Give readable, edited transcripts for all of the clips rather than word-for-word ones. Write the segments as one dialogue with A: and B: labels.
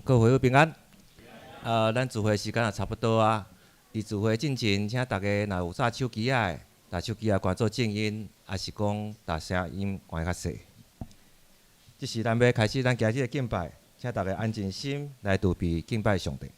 A: 各位平安。咱聚會時間也差不多啊。佇聚會進前，請大家若有紮手機仔的，共手機仔關做靜音，抑是講共聲音關較細。這時咱欲開始咱今日的敬拜，請大家安靜心來預備敬拜上帝。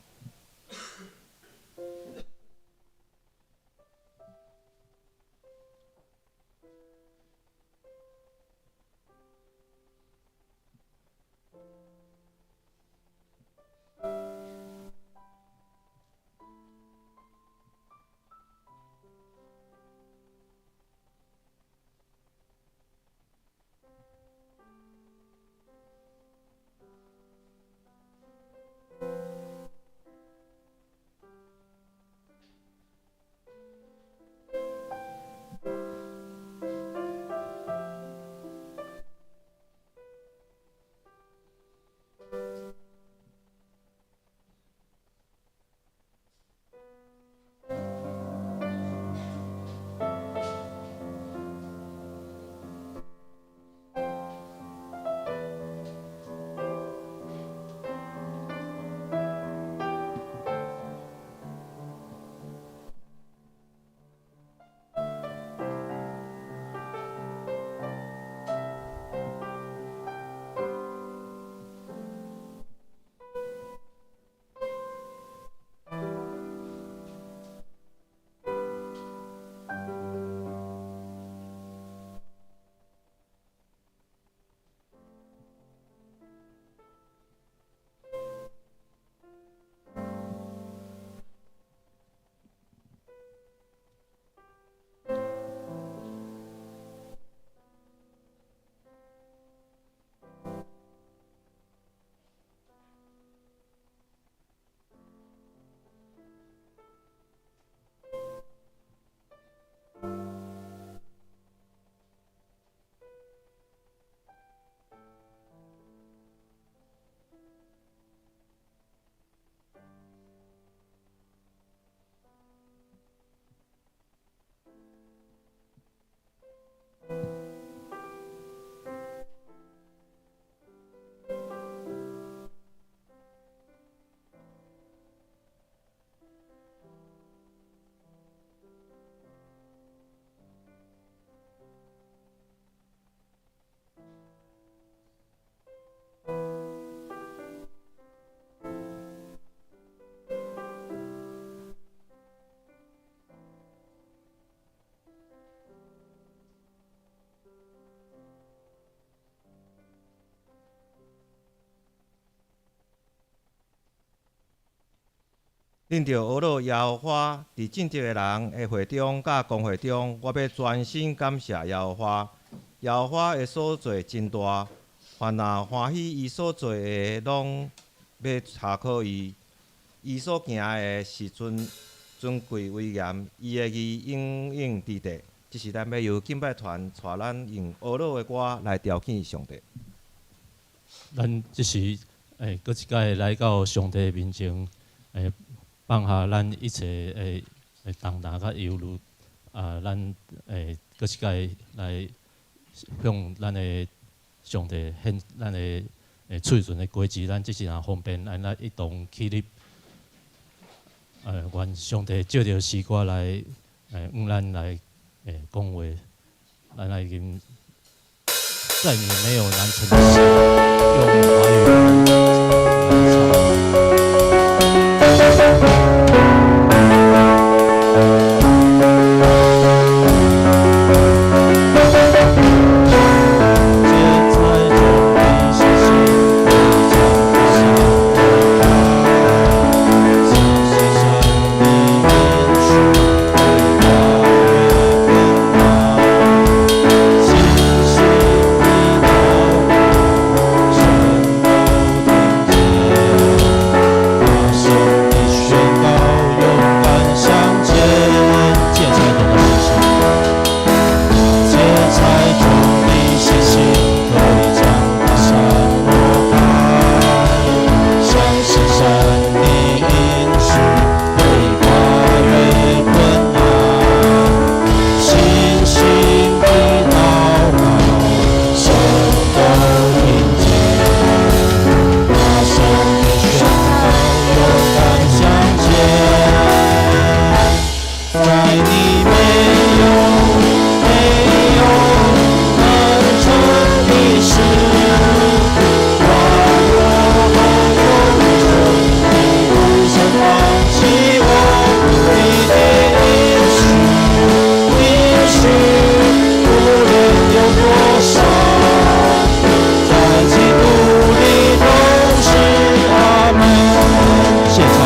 A: 恁著呵咾耶和華，佇正直的人的會中佮公會中，我欲專心感謝耶和華。耶和華的所做真大，凡若歡喜伊所做的，攏欲查考伊。伊所行的是尊尊貴威嚴，伊的義永永佇地。這是咱欲由敬拜團帶咱用呵咾的歌來朝見上帝。
B: 咱這時閣一擺來到上帝面前，放下咱一切的重擔佮憂慮，啊，咱閣一擺來向咱的上帝獻咱的喙唇的果子，咱這時若方便，咱來一同起立。願上帝借著詩歌來向咱來講話，咱來吟在你沒有難成的事，用華語來唱。沒有沒有難成的事，軟弱和憂慮中，你不曾放棄我，你的應許，應許無論有多少，在基督裡都是阿門。芥菜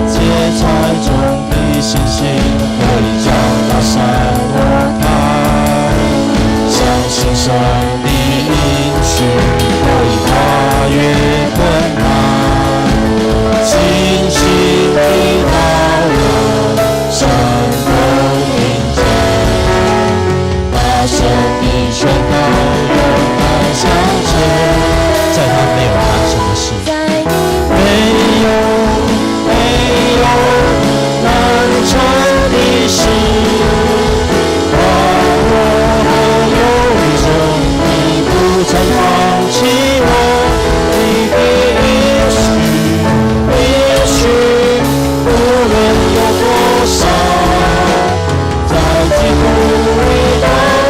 B: 芥菜種的信心可以將大山挪開，相信神的應許可以跨越困難，信心的禱告，神都聽見，大聲的宣告，勇敢向前，在他沒有難成的事，沒有沒有難成的事，軟弱和憂慮中，你不曾放棄我，你的應許，應許無論有多少，在基督裡都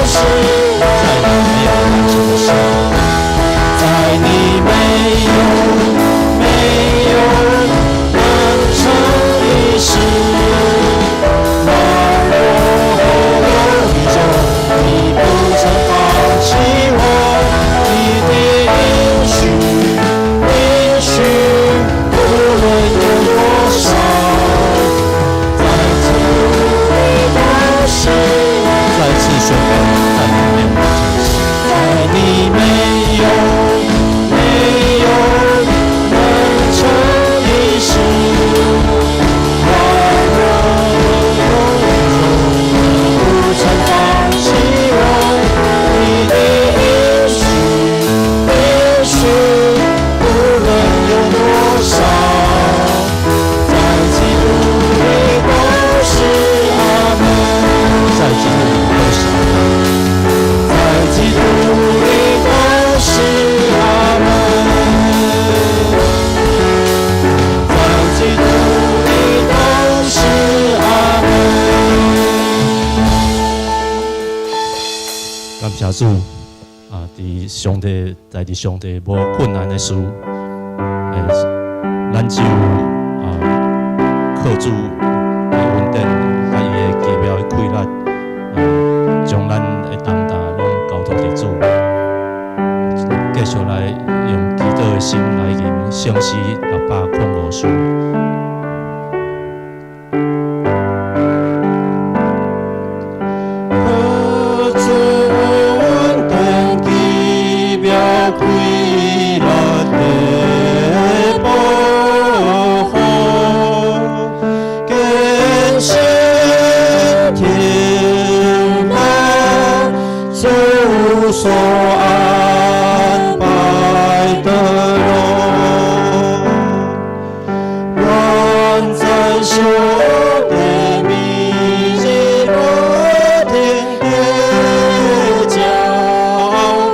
B: 是，在你沒有難成的事，在你沒有沒有難成的事，軟弱和憂慮中，你不曾放棄我，你的應許，應許無論有多少，在基督裡都是。再次宣告，在你沒有難成的事，在你沒有沒有難成的事，軟弱和憂慮中，你不曾放棄我，你的應許，應許無論有多少，在基督裡都是阿門。在基督裡都是阿門。在基督裡都是阿門。在基督裡都是阿門。感謝主啊！佇上帝，在佇上帝無困難的事，咱只有啊靠主的恩典，佮伊的奇妙的氣力，啊，將咱的重擔攏交託佇主，繼續來用祈禱的心來吟聖詩605首。
A: 靠主恩典奇妙氣力的保護，堅信天父主所安排的路，願在上帝面前不停的腳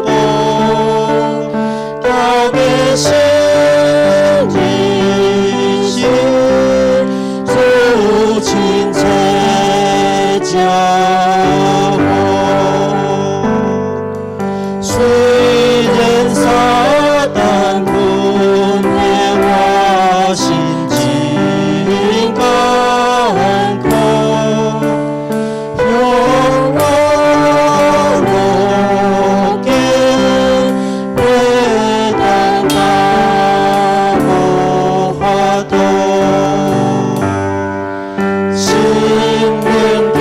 A: 步，交給神日心，主親切照顧。雖然撒旦困惑我心真艱苦，向我路徑會擔當無法度，心靈痛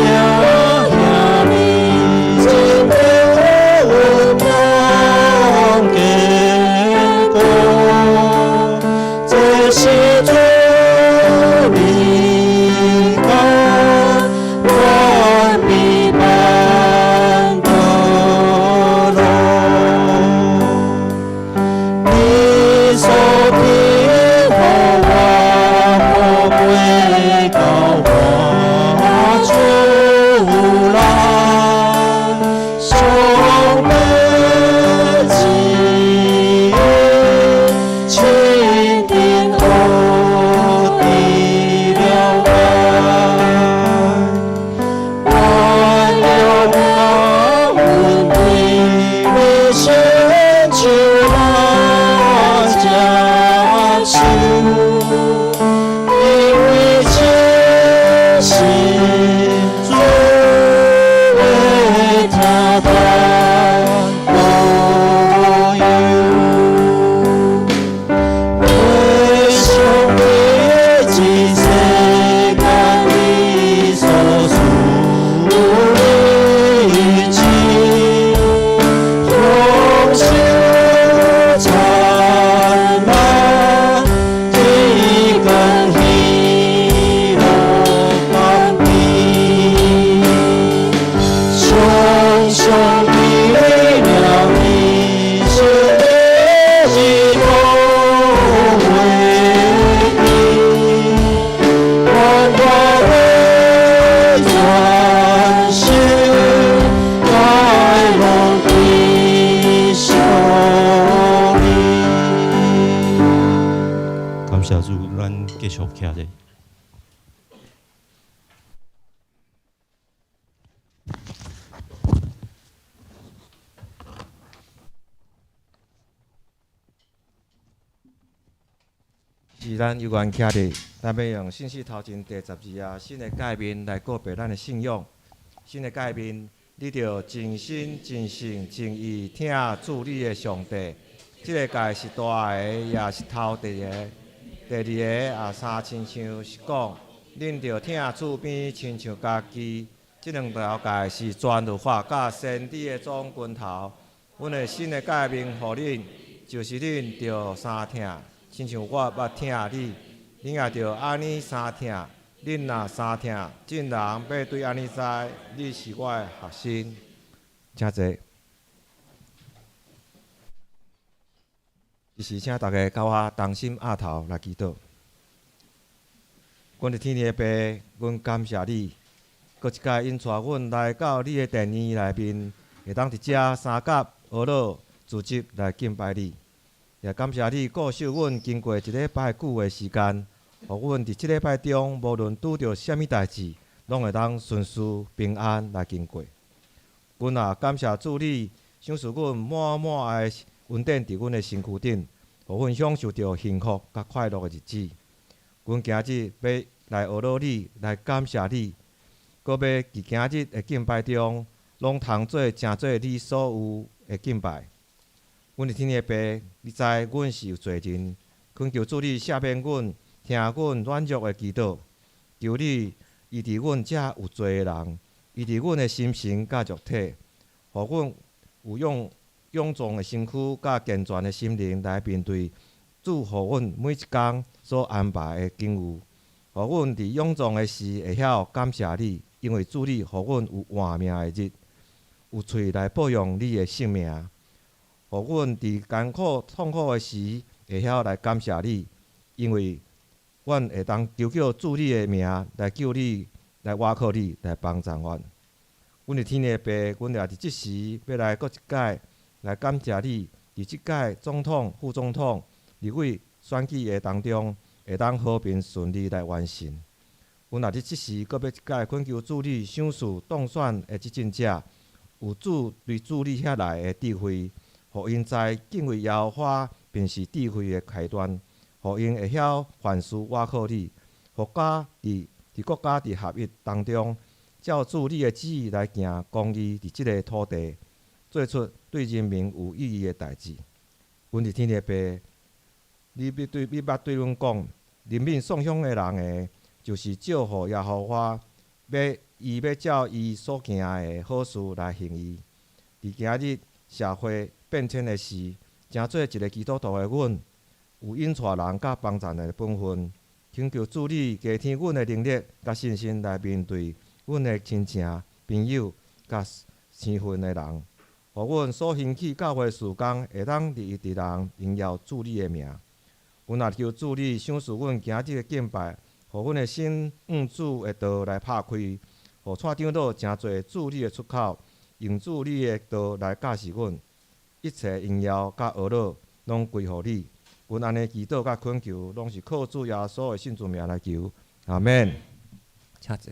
B: 繼續徛咧。
A: 是咱有緣徛佇，咱欲用信息頭前第12頁新的誡命來告白咱的信仰。新的誡命，你著盡心、盡性、盡意疼主你的上帝。這个誡是大个，也是頭第一个。第二个也相親像是講，恁著疼厝邊親像家己。這兩條誡是全律法佮先知的總根頭。阮的新的誡命予恁，就是恁著相疼。親像我捌疼你，恁也著按呢相疼。恁若相疼，眾人欲對按呢知，你是我的學生。請坐。這時請大家佮我同心徼頭來祈禱。阮的天父爸，阮感謝你，閣一擺引帶阮來到你的殿院內面，會當佇遮三甲呵咾聚集來敬拜你。也感謝你顧守阮經過一禮拜久的時間，予阮佇這禮拜中，無論拄著啥物代誌，攏會當順遂平安來經過。阮也感謝主你，賞賜阮滿滿的恩典佇阮的身軀頂，予阮享受著幸福佮快樂的日子。阮今日欲來呵咾你，來感謝你，閣欲佇今日的敬拜中，攏通做成做你所有的敬拜。阮的天父爸，你知阮是有罪人，懇求主你赦免阮，聽阮軟弱的祈禱，求你醫治阮這有罪的人，醫治阮的心神佮肉體，予阮有勇勇壯的身軀佮健全的心靈來面對主予阮每一工所安排的境遇，予阮佇勇壯的時會曉感謝你，因為主你予阮有活命的日，有喙來報揚你的聖名。予阮佇艱苦痛苦的時，會曉來感謝你，因為阮會當求叫主你的名來救你，來倚靠你，來幫助阮。阮的天父爸，阮也佇這時欲來閣一擺來感謝你，佇這屆總統、副總統、立委選舉的當中，會當和平順利來完成。阮也佇這時閣欲一擺懇求主你賞賜當選的執政者，有主對主你遐來的智慧。予𪜶知敬畏耶和華，便是智慧的開端。予𪜶會曉凡事倚靠你，國家佇佇國家佇合一當中，照主你的旨意來行公義，佇這个土地，做出對人民有意義的代誌。阮佇天的父，你捌對阮講，憐憫喪鄉的人的，就是祝福耶和華，欲伊欲照伊所行的好事來還伊。佇今日社會變遷的時，成做一个基督徒的阮，有引帶人佮幫助人的本分，請求主你加添阮的能力佮信心來面對阮的親情、朋友佮生分的人，予阮所興起教會事工會當日益佇人榮耀主你的名。阮也求主你賞賜阮今日的敬拜，予阮的心向主的道來拍開，予蔡長老成做主你的出口，用主你的道來教示阮。一切榮耀佮呵咾，攏歸予你。阮按呢祈禱佮懇求，攏是靠主耶穌的聖主名來求。阿們。請坐。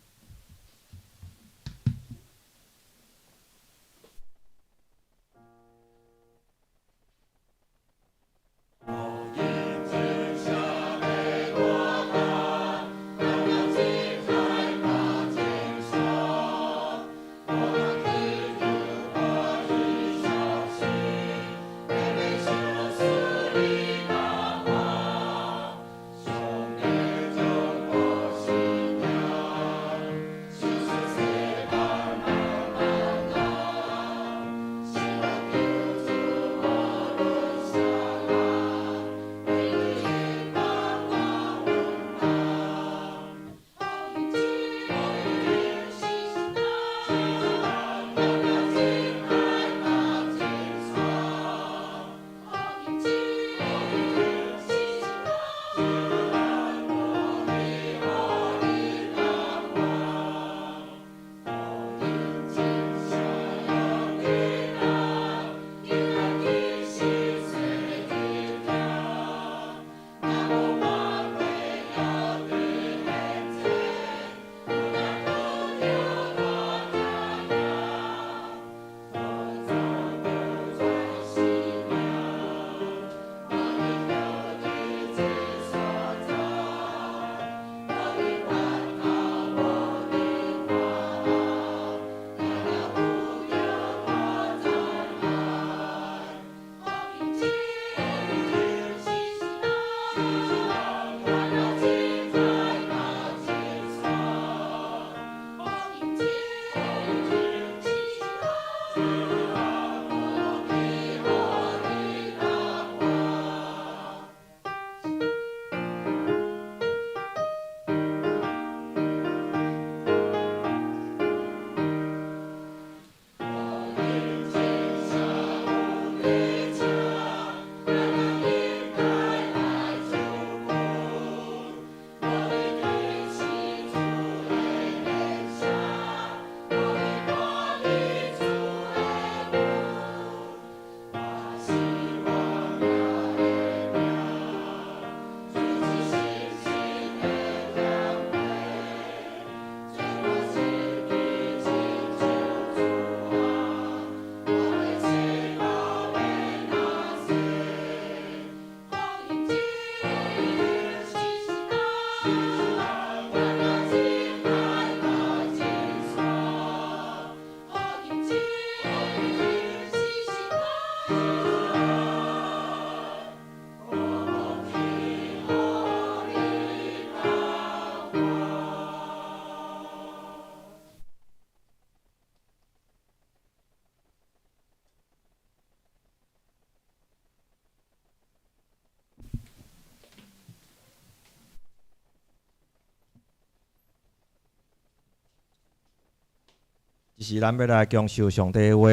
A: 這時咱欲來享受上帝的話。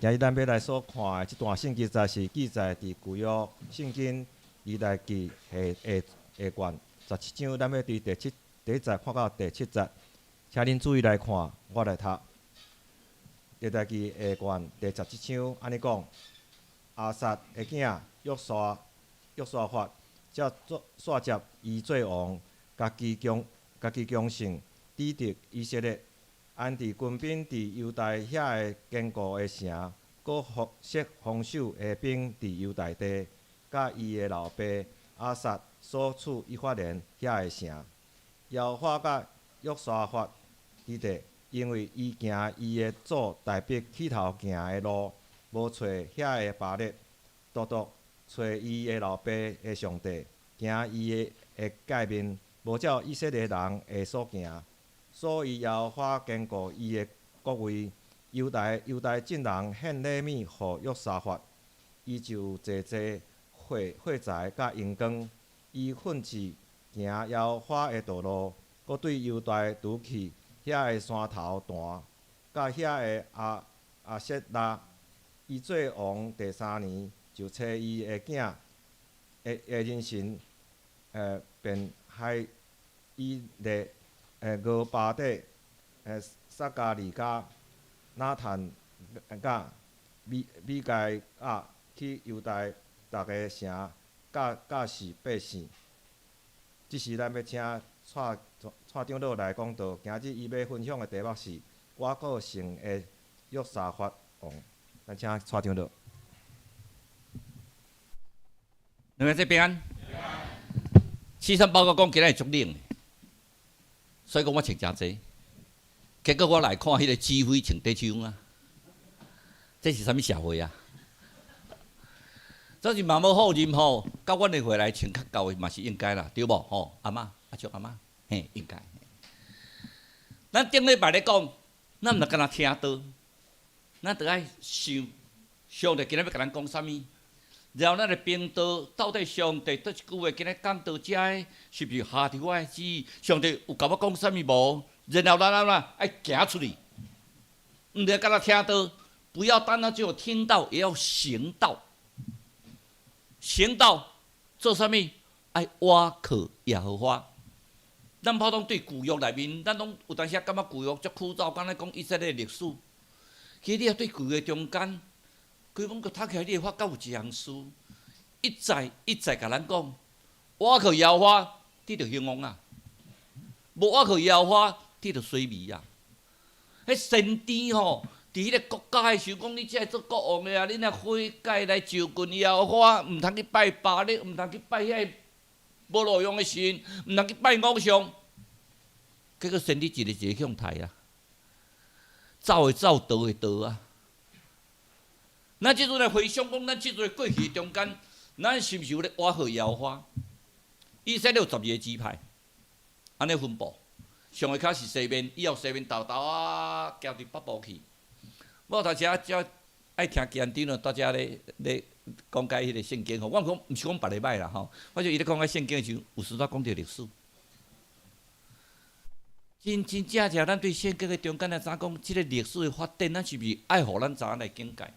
A: 今日咱欲來所看的這段聖經，實在是記載佇舊約聖經歷代志下下下卷17章，咱欲佇第一節看到第七節，請恁注意來看，我來讀。歷代志下卷第17章按呢講：亞撒的囝約沙法，才煞接伊做王，家己強盛，治治以色列。安置軍兵佇猶大遐个堅固的城，閣設防守的兵佇猶大地，佮伊的老爸亞撒所處以法蓮遐个城。耶和華佮約沙法佇敵，因為伊行伊的祖大衛起頭行的路，無揣遐个巴力，獨獨揣伊的老爸的上帝，行伊的誡命，無照以色列人的所行。所以耶和華堅固伊的國位。猶大眾人獻禮物予約沙法，伊就濟濟貨財佮榮光。伊奮志行耶和華的道路，閣對猶大除去遐个山頭壇，佮遐个亞舍拉。伊做王第三年，就差伊的囝的人臣便哈伊勒、俄巴底、撒迦利亞、拿但亞、米該亞去猶大逐个城教示百姓。這時咱欲請蔡蔡長老來講道，今日伊欲分享的題目是倚靠神的約沙法王。咱請蔡長老。
C: 兩个這平安。七三報告講今仔日足冷的，所以講我穿誠濟。結果我來看彼个指揮穿短袖啊，這是啥物社會啊？這是嘛無否認吼，佮阮的歲來穿較厚的嘛是應該啦，對無吼？阿嬤，阿叔阿嬤，嘿，應該。咱頂禮拜咧講，咱毋若干焦聽道，咱著愛想上帝今仔欲共咱講啥物。然後咱來評道，到底上帝佗一句話今仔講到遮的，是毋是合佇我的旨意？上帝有共我講啥物無？然後咱按怎愛行出去，毋著干焦聽道，不要單單只有聽道，也要行道。行道做啥物？愛倚靠耶和華。咱普通對舊約內面，咱攏有當時感覺舊約足枯燥，敢若講以色列歷史。其實你若對舊約中間，規本閣讀起來，你會發覺有一項事，一再一再共咱講，倚靠耶和華，你就興旺啊；無倚靠耶和華，你就衰微啊。彼先知吼，佇彼个國家的時候，講你這個做國王的啊，你若悔改來就近耶和華，毋通去拜巴力，毋通去拜遐個無路用的神，毋通去拜偶像。結果先知一個一個去予刣啊，走的走，逃的逃啊。咱這陣來回想講，咱這陣過去中間，咱是毋是有咧倚靠耶和華？以色列有12個支派，按呢分布。上下跤是西面，以後西面沓沓仔行佇北部去。我頭先才愛聽基安長老蹛遮咧講解彼个聖經吼，我講毋是講別个歹啦吼，我就伊咧講解聖經的時陣，有時才講著歷史。真真正正，咱對聖經的中間來知影講，這个歷史的發展，咱是毋是愛予咱知影來境界？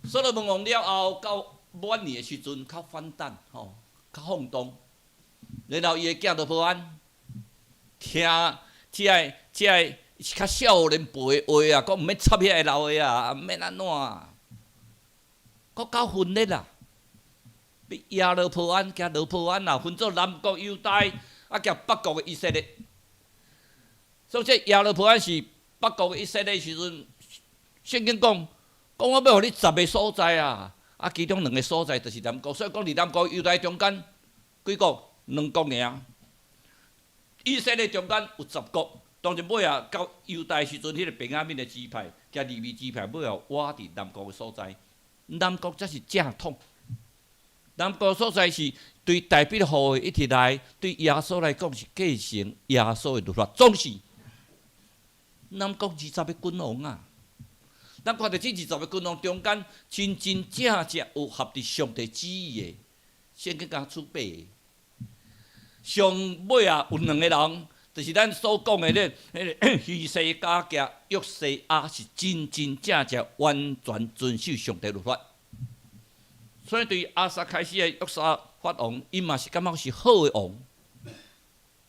C: 所羅門王了後，到晚年的時陣較反彈吼，較放蕩。然後伊的囝羅波安聽這个較少年輩的話啊，講毋免插遐个老的啊，毋免按怎啊，閣較分裂啦。耶羅波安加羅波安啊，分做南國猶大，啊佮北國的以色列。所以這耶羅波安是北國的以色列時陣，聖經講。講我欲予你十个所在啊，啊，其中兩个所在就是南國，所以講佇南國猶大中間幾國？兩國爾。以色列中間有十國，當然尾仔到猶大時陣，彼个便雅憫的支派、佮利未支派，尾後倚佇南國的所在。南國才是正統。南國所在是對大衛後裔一直來，對耶穌來講是繼承耶穌的律法，總是南國20個君王啊。咱看著這20個君王中間，真真正正有合佇上帝旨意的，聖經敢出八個。上尾仔有兩個人，就是咱所講的咧，彼个希西家佮約西亞是真真正正完全遵守上帝律法。所以對亞撒開始的約沙法王，伊嘛是感覺是好的王，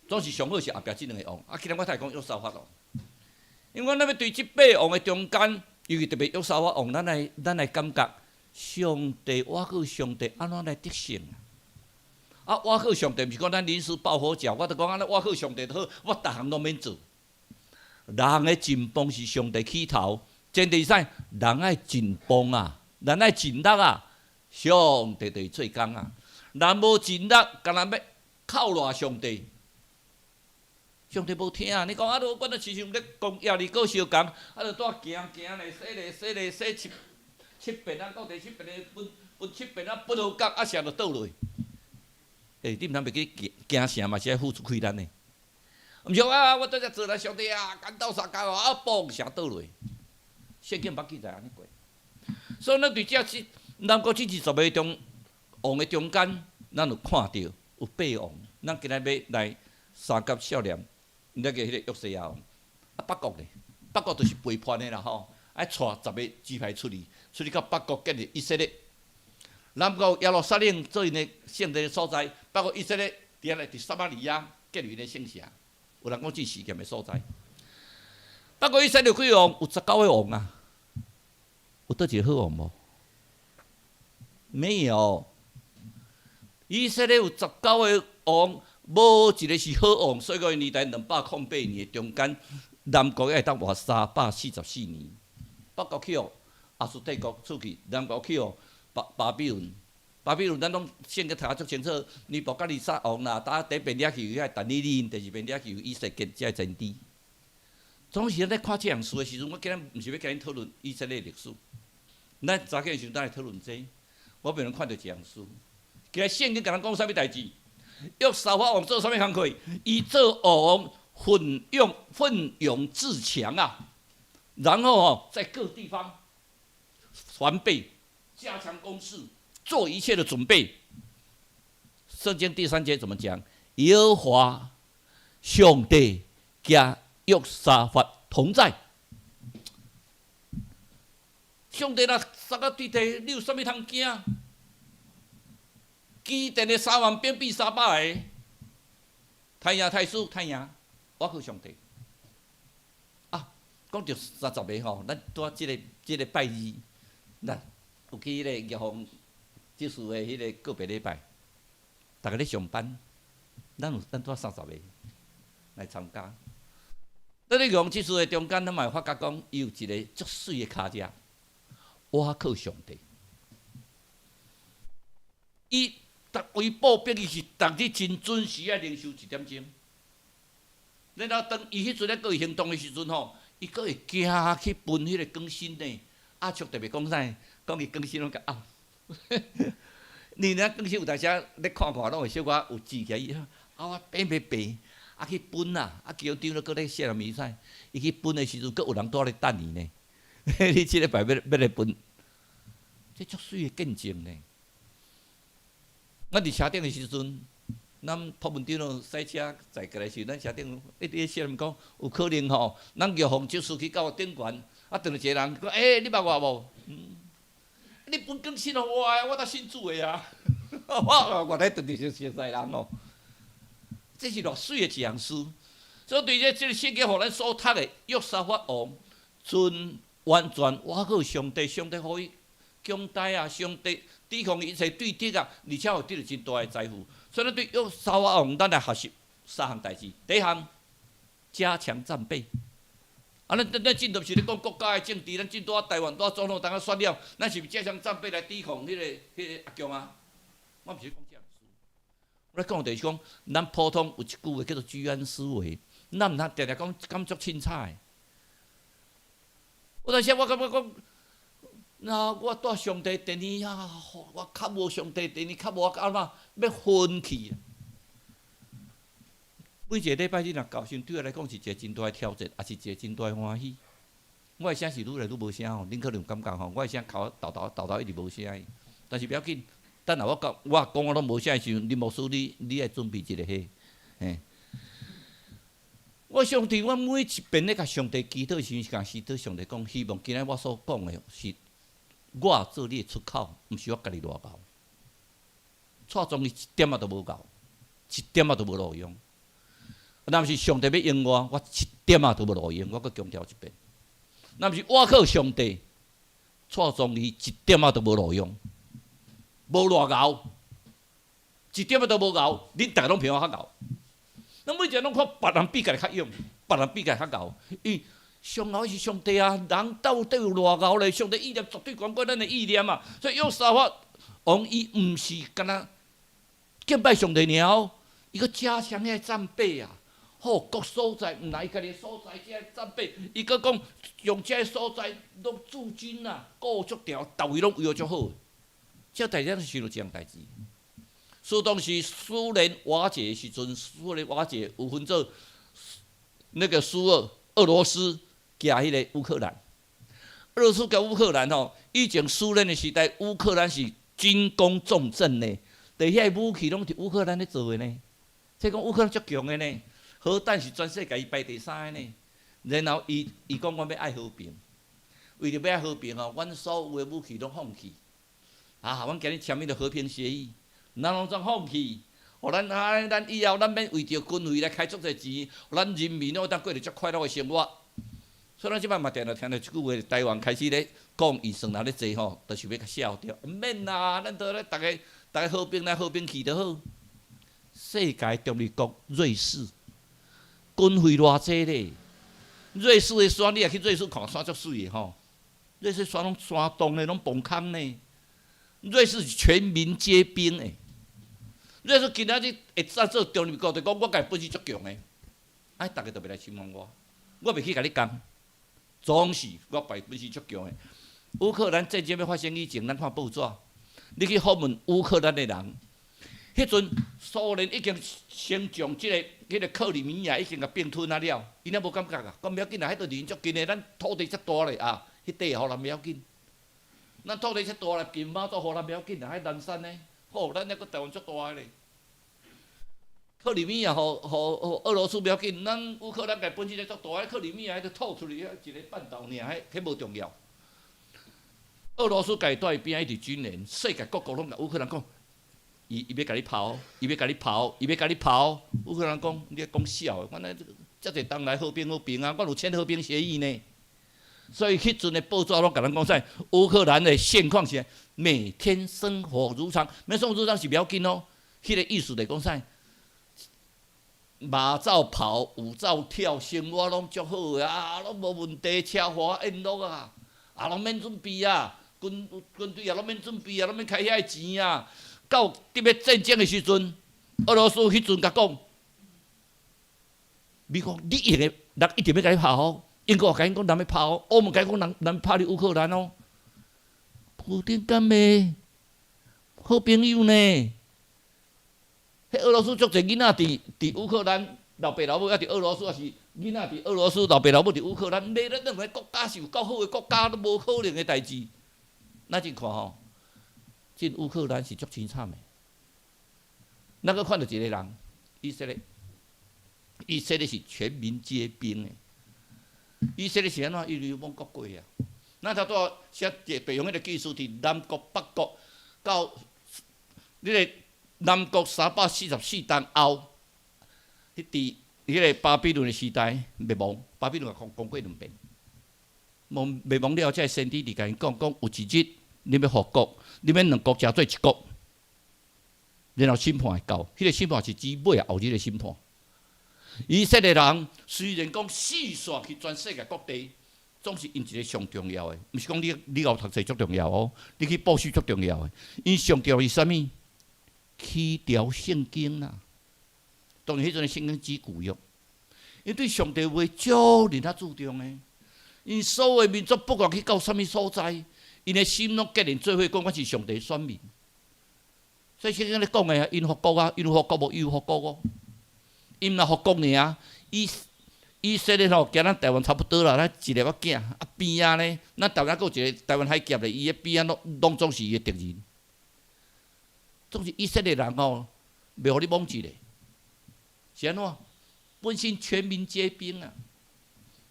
C: 總是上好是後壁這兩个王。啊，今日我才講約沙法王，因為咱欲對這八王的中間，尤其特別約沙法王，咱來感覺上帝，倚靠上帝按怎來得勝？啊，倚靠上帝，毋是講咱臨時抱佛腳，我著講按呢倚靠上帝就好，我逐項攏免做。人的盡幫是上帝起頭，前提是啥？人愛盡幫啊，人愛盡力啊，上帝就會做工啊。人無盡力，干焦欲靠賴上帝，上帝無聽啊！你講啊，我若親像咧講耶利哥相仝，啊，著蹛行行咧，洗咧洗咧洗七遍啊，到第七遍咧，分分七遍啊，分好角啊，城就倒落。欸，你毋通袂記行行城嘛是愛付出氣力呢。毋是啊，我拄才做來上帝啊，牽斗相共啊，嘣城倒落。聖經捌記載按呢過。所以咱佇這這南國這20個中王的中間，咱有看著有八王。咱今仔欲來相佮少年，那个彼个約西亞王。啊，北國咧，北國就是背叛的啦吼，愛帶10個支派出去，出去到北國建立以色列。南國耶路撒冷做𪜶的聖殿的所在，北國以色列佇遐咧佇撒瑪利亞建立𪜶的聖城。有人講這是示劍的所在。北國以色列有幾个王？有19個王啊。有佗一个好王無？沒有。以色列有十九個王，無一个是好王。所以講年代208年的中間，南國會當活344年。北國去予亞述帝國取去，南國去予巴比倫。巴比倫咱攏聖經讀甲足清楚，尼布甲尼撒王啦，打第一遍掠去遐但以理，第二遍掠去以西結這个先知。總是咱咧看這項事的時陣，我今日毋是欲共恁討論以色列歷史。咱早起的時陣，咱來討論這個，我變成看著一項事。今日聖經共咱講啥物代誌？約沙法王做啥物工課？伊做王，奮勇自強啊！然後哦，在各地方防備，加強攻勢，做一切的準備。聖經第三節怎麼講？耶和華上帝佮約沙法同在。上帝若捒甲對地，你有啥物通驚？基甸的3萬兵比300個，刣贏刣輸刣贏，倚靠上帝。啊，講著30個吼，咱拄仔這个拜二，咱有去彼個玉鳳執事的彼个告別禮拜，逐家咧上班，咱有咱拄仔三十個來參加。咱咧玉鳳執事的中間，咱嘛會發覺講，伊有一个足媠的跤跡，倚靠上帝。伊逐位步兵，伊是逐日真準時愛靈修一點鐘。然後當伊彼陣咧閣會行動的時陣吼，伊閣會行去分彼个更新呢。阿叔特別講啥？講伊更新攏共壓。你若更新有當時咧看看，攏會小可有志起來。伊啊，我變袂變，啊去分啊，啊其中長老閣咧寫人比賽，伊去分的時陣，閣有人蹛咧等伊呢。你這禮拜欲來分，這足媠的見證呢。咱佇車頂的時陣，咱朴文長老駛車載過來時，咱車頂一直咧寫人講，有可能吼，咱玉鳳執事去到頂懸，啊，遇著一个人講，欸，你捌我無？嗯，你分更新予我的，我才信主的啊！我原來遇著是熟似人哦，這是偌媠的一項事。所以對這個聖經予咱所讀的約沙法王，真完全倚靠上帝，上帝予伊強大啊！上帝抵抗一切對敵啊，而且會得著真大的財富。所以，咱對約沙法王，咱來學習三項代誌。第一項，加強戰備。啊，咱真毋是咧講國家的政治，咱真拄仔台灣拄仔總統當仔選了，咱是毋是加強戰備來抵抗彼个阿共啊？我毋是講這項事。我咧講就是講，咱普通有一句話叫做居安思危，咱毋通定定講感覺凊彩的。有當時我感覺講，那我蹛上帝殿裡啊，我較無上帝殿裡較無按怎欲昏去。每一个禮拜你若到時，對我來講是一个真大的挑戰，也是一个真大的歡喜。我的聲是愈來愈無聲吼，恁可能有感覺吼，我的聲哭豆豆豆豆一直無聲的。但是不要緊，等下我講我講我攏無聲的時陣，林牧師你愛準備一个彼，嘿。我相信我每一遍咧共上帝祈禱時，共祈禱上帝講，希望今仔我所講的是我做你的出口，毋是我家己偌𠢕。蔡宗伊一點仔都無𠢕，一點仔都無路用。若毋是上帝欲用我，我一點仔都無路用。我閣強調一遍，若毋是我靠上帝，蔡宗伊一點仔都無路用，無偌𠢕，一點仔都無𠢕。恁逐个攏比我較𠢕。咱每一个攏看別人比家己較勇，別人比家己較𠢕。伊上𠢕是上帝啊！人到底有偌𠢕咧？上帝意念絕對懸過咱的意念啊！所以約沙法王伊毋是干焦敬拜上帝爾哦，伊閣加強遐個戰備啊！好，各所在毋但伊家己所在這个戰備，伊閣講用這个所在攏駐軍啊，顧足牢，逐位攏維護足好。這代志咱想著一項代誌。所以當時蘇聯瓦解的時陣，蘇聯瓦解有分做那個蘇俄、俄羅斯夾彼个烏克蘭。俄羅斯佮烏克蘭吼，以前蘇聯的時代，烏克蘭是軍工重鎮呢，佇遐個武器攏是烏克蘭咧做的呢。這講烏克蘭足強的呢，核彈是全世界伊排第三个呢。然後伊伊講阮欲愛和平，為著欲愛和平吼，阮所有的武器攏放棄。啊，阮今日簽彼个和平協議。咱攏總放棄，予咱啊，咱以後咱免為著軍費來開足濟錢，予咱人民攏會當過著足快樂的生活。所以咱這擺嘛定定聽著一句話，台灣開始咧講預算若咧濟吼，就是欲共痟著，毋免啦，咱都咧逐个逐个和平來和平去就好。世界中立國瑞士，軍費偌濟咧？瑞士的山，你若去瑞士看山足媠的吼，瑞士山攏山洞的，攏崩空呢。瑞士是全民皆兵的。瑞士今仔日會當做中立國，就講我家己本身足強的，哎，逐个都袂來侵犯我，我袂去共你共，總是我家己本身足強的。烏克蘭戰爭欲發生以前，咱看報紙，你去訪問烏克蘭的人，彼陣蘇聯已經先將這个彼个克里米亞已經共併吞啊了，𪜶也無感覺啊，講袂要緊啦，彼度離𪜶足近的，咱土地遮大咧啊，彼塊予人袂要緊，咱土地遮大咧，金馬祖予人袂要緊啦，彼南山呢？吼，咱抑閣台灣足大个咧。克里米亞予予予俄羅斯袂要緊，咱烏克蘭家本身咧足大，克里米亞彼個吐出去一个半島爾，彼彼無重要。俄羅斯家己蹛邊仔一直軍演，世界各國攏共烏克蘭講，伊伊欲共你拋，伊欲共你拋，伊欲共你拋。烏克蘭講，你咧講痟的，阮咧遮濟冬來和平和平啊，阮有簽和平協議呢。所以彼陣的報紙攏共咱講啥？烏克蘭的現況是每天生活如常，每生活如常是袂要緊哦。彼个意思就講啥？馬照跑，舞照跳，生活攏足好的啊，攏無問題，奢華宴樂啊，啊，攏免準備啊，軍軍隊也攏免準備啊，攏免開遐个錢啊。到特別戰爭的時陣，俄羅斯彼陣共講，美國你一個人一定欲共你拍哦。英國共𪜶講，人欲拍哦，歐盟共𪜶講人人欲拍你烏克蘭哦。普丁敢袂好朋友呢？彼俄羅斯足濟囡仔佇佇烏克蘭老爸老母，抑佇俄羅斯，抑是囡仔佇俄羅斯老爸老母佇烏克蘭。袂咱兩个國家是有夠好的國家，都無可能的代誌。咱這看吼，進烏克蘭是足凄慘的。咱閣看著一个人，以色列，以色列是全民皆兵的。以色列是按怎？伊流亡國過啊。咱頭拄仔寫白用彼个記事，佇南國、北國到彼个南國344冬後，彼佇彼个巴比倫的時代滅亡，巴比倫也講講過兩遍。亡滅亡了後，這个先知佇共𪜶講講，有一日恁欲復國，恁欲兩國成做一國，然後審判會到，彼个審判是指尾仔後日的審判。以色列人雖然講四散去全世界各地，總是𪜶一个上重要的，毋是講你你𠢕讀冊足重要哦，你去報書足重要的。𪜶上重要是啥物？起條聖經啦。當然，彼陣的聖經指舊約，𪜶對上帝話足爾仔注重的。𪜶所有民族不管去到啥物所在，𪜶的心攏結連做伙講，我是上帝選民。所以聖經咧講的啊，𪜶復國啊，𪜶有復國無？伊有復國哦。𪜶若復國爾，以以色列吼，佮咱台灣差不多啦，咱一粒仔囝啊邊仔呢，咱台灣閣有一个台灣海峽咧，伊的邊仔攏攏總是伊的敵人。總是以色列人吼，袂予你罔一个，是按怎？本身全民皆兵啊！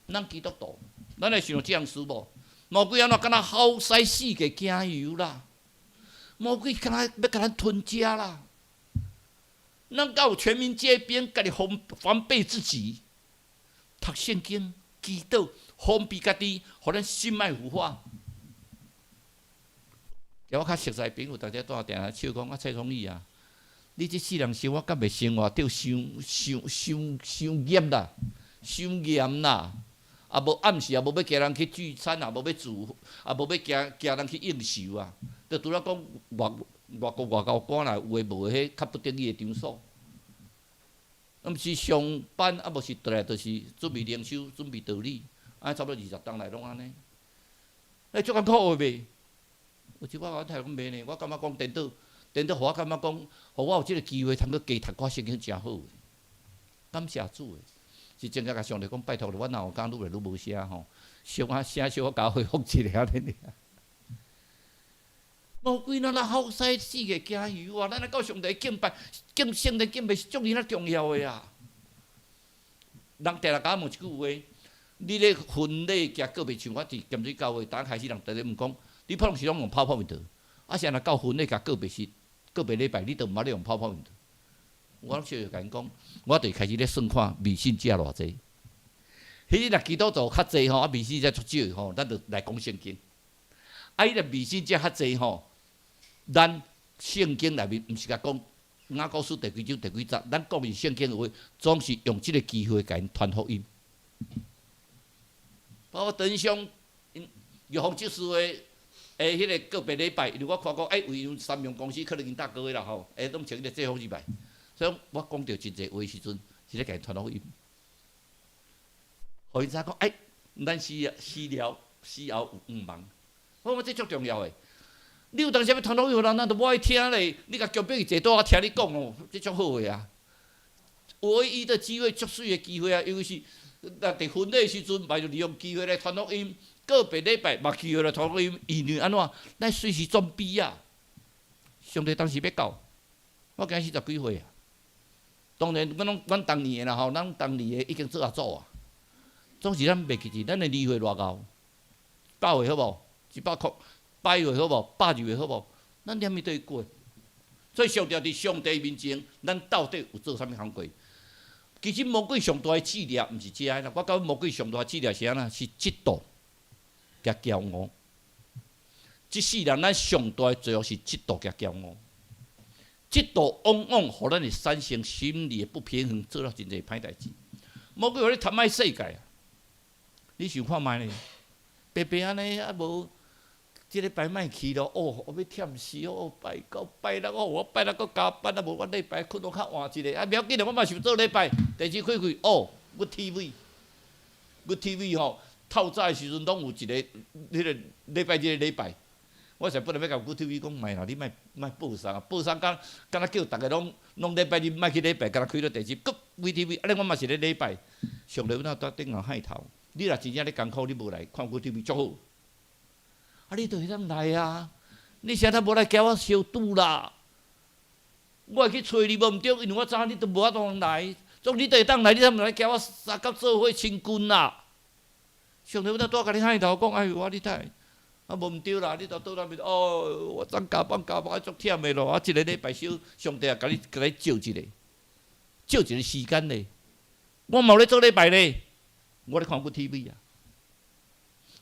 C: 咱基督徒，咱會想著這樣事無？魔鬼按怎敢若好使四界行遊啦？魔鬼敢若欲共咱吞食啦？咱敢有全民皆兵，家己防備自己，讀聖經、祈禱、防備家己，予咱心莫腐化。我較熟似朋友，逐日蹛定定笑講啊，蔡崇義啊，你這世人生活敢袂生活著傷傷傷傷嚴啦，傷嚴啦。啊無暗時也無欲行人去聚餐，也無欲住，也無欲行行人去應酬啊。就除了講外國外交官啦，有的無的彼較不得已的場所。啊，毋是上班，啊無是轉來就是準備靈修，準備道理，啊，差不多20冬來攏按呢。欸，足艱苦的袂？有一擺我太講袂呢，我感覺講顛倒，顛倒，予我感覺講，予我有這个機會通閣加讀寡聖經誠好。感謝主的，是真正共上帝講拜託你，我若有敢愈來愈無聲吼，小可聲小可共我恢復一下按呢爾。魔鬼哪若好使四界行遊啊！咱來到上帝敬拜，敬聖殿敬拜是足爾仔重要的啊！人定定共我問一句話：你咧婚禮行告別，像我佇鹹水教會，逐開始人逐日問講，你普通時攏用 PowerPoint，啊是若到婚禮共告別時，告別禮拜，你都毋捌咧用 PowerPoint。我攏小小共𪜶講，我就開始咧算看未信者偌濟。彼日若基督徒較濟吼，啊未信者足少的吼，咱就來講聖經。啊，伊若未信者較濟吼，咱聖經內面毋是共講雅各書第幾章第幾節，咱講是聖經的話，總是用這个機會共𪜶傳福音。包括登上玉鳳執事的彼个告別禮拜，因為我看講，欸，為三榮公司可能𪜶大哥的啦吼，欸，攏穿彼个制服入來，所以我講著真濟話時陣，是咧共𪜶傳福音。予𪜶知影講，欸，咱死後有向望，我感覺這足重要的。你有當時欲傳福音予人，人都無愛聽咧。你共強迫伊坐桌仔聽你講哦，這足好的啊。唯一的機會，足媠的機會啊，尤其是若佇婚禮時陣，嘛就利用機會來傳福音。告別禮拜嘛機會來傳福音，因為按怎？咱隨時準備啊。上帝當時欲到，我今年40幾歲啊。當然，阮攏阮同年的啦吼，咱同年的已經做阿祖啊。總是咱袂記得，咱的年歲偌高？100歲好無？100箍。100歲好無？120歲好無？咱連面對過，所以上帝佇上帝面前，咱到底有做啥物工課？其實魔鬼上大的試煉毋是這个啦，我感覺魔鬼上大的試煉是按怎？是嫉妒佮驕傲。這世人咱上大的罪惡是嫉妒佮驕傲。嫉妒往往予咱會產生心理的不平衡，做了真濟歹代誌。魔鬼予你貪愛世界啊！你想看覓咧？白白按呢啊無。這禮拜莫去咯，哦，我欲忝死哦，拜九拜六哦，我拜六閣加班啊，無我禮拜睏予較晚一下，啊，袂要緊啦，我嘛想做禮拜，電視開開，哦，Good TV，Good TV 吼，透早的時陣攏有一个，彼个禮拜日的禮拜，我實本來欲共 Good TV 講，莫啦，你莫莫報送啊，報送敢敢若叫逐家攏攏禮拜日莫去禮拜，敢若開了電視，閣 VTV，按呢我嘛是咧禮拜，上帝阮仔佇頂頭害頭，你若真正咧艱苦，你無來看 Good TV 足好。啊！你就會當來啊！你啥都無來共我相拄啦？我會去揣你無毋對，因為我知影你都無法度來。總你都會當來，你才毋來共我相佮做伙親近啦。上帝，阮拄仔共你害頭講，哎喲，你睇，啊無毋對啦，你都倒來面哦，我昨加班加班足忝的咯，啊，這个禮拜小上帝也共你借一下，借一個時間咧。我嘛有咧做禮拜咧，我咧看 Good TV 啊。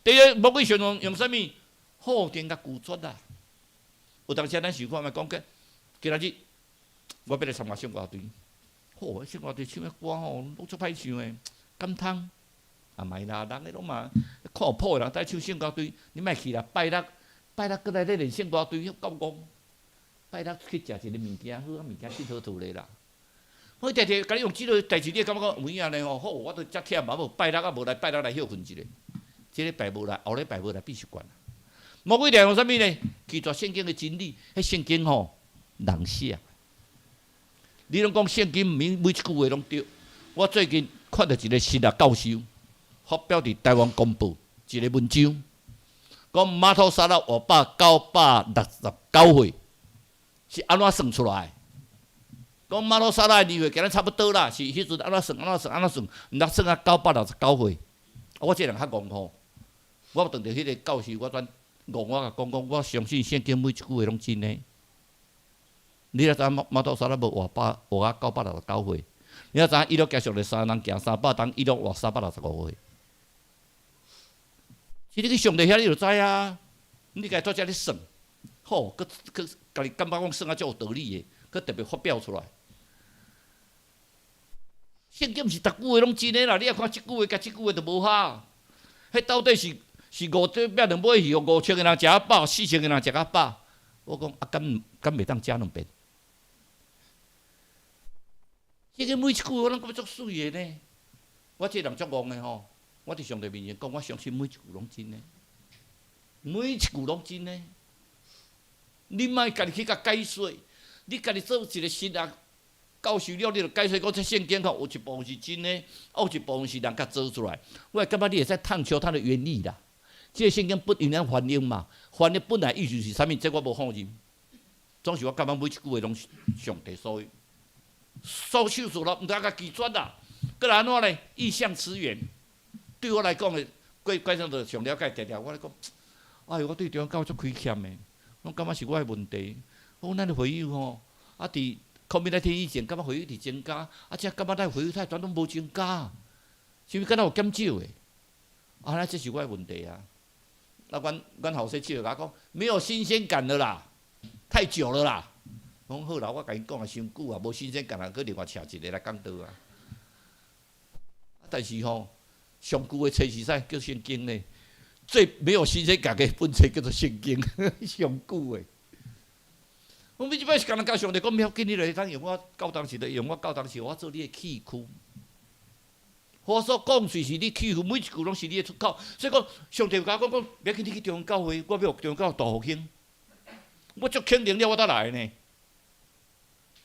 C: 第二，魔鬼想用啥物？否定佮拒絕啦。有當時咱想看覓講過，今仔日我欲來參加聖歌隊，吼，聖歌隊唱的歌吼，攏足歹唱的，敢通？啊，莫啦，人彼攏嘛看有譜的人在唱聖歌隊，你莫去啦，拜六拜六閣來咧練聖歌隊，夠戇。拜六去食一个物件好，啊物件真好吐咧啦。我定定共你用這个代誌，你會感覺講有影呢吼？好，我都遮忝啊，無拜六啊無來，拜六來歇睏一下。這禮拜無來，後禮拜無來，變習慣。魔鬼定用啥物呢？拒絕聖經的真理，彼聖經吼人寫。你攏講聖經每一句話攏對。我最近看著一个神學教授發表佇台灣公報一个文章，講瑪土撒拉活969歲是按怎算出來？講瑪土撒拉年歲共咱差不多啦，是彼陣按怎算按怎算按怎算，毋知算啊969歲。啊，我這個人較戇吼，我當著彼个教授，我轉戇，我共講講，我相信聖經每一句話攏真的。你若知影瑪土撒拉無活百活啊969歲？你若知影以諾加上咧三人行300冬，以諾活365歲。是你去上帝遐，你就知啊。你家拄才咧算，吼，閣閣家己感覺講算啊足有道理的，閣特別發表出來。聖經毋是逐句話攏真的啦，你若看這句話佮這句話就無合。彼到底是是五這壁兩尾魚，5000個人食較飽，4000個人食較飽？我講啊，敢敢袂當食兩遍？這個每一句話攏感覺足媠的呢。我這個人足戇的吼，我佇上帝面前講，我相信每一句攏真的，每一句攏真的。你莫家己去共解說，你家己做一個神學教授了，你就解說講這聖經吼有一部分是真的，啊有一部分是人共做出來。我會感覺你會使探求它的原理啦。這個聖經不因咱翻譯嘛，翻譯本來意思是啥物？這我無否認。總是我感覺每一句話攏是上帝所所手做了，毋知共拒絕啦。閣來按怎咧？義相遲延，對我來講的，過過上就上了解定定。我咧講，哎喲，我對中央教足虧欠的，攏感覺是我的問題。我講咱的會友吼，啊，佇 COVID-19 以前，感覺會友佇增加，啊，這感覺咱會友太全攏無增加，是毋是敢若有減少的？啊，那這是我的問題啊！啊，阮阮後生笑共我講，沒有新鮮感了啦，太久了啦。我講好啦，我共𪜶講啊，傷久啊，無新鮮感啊，閣另外請一个來講道啊。但是吼，上舊的冊是啥？叫聖經呢？最沒有新鮮感的一本冊叫做聖經，上舊的。我每一擺是共人共上帝講，欲緊，你來通用我到當時，就用我到當時，我做你的器具。我所講隨是你器具，每一句攏是你的出口。所以講，上帝有共我講講，欲緊你去中央教會，我欲中央教會大復興。我足肯定了，我才來呢。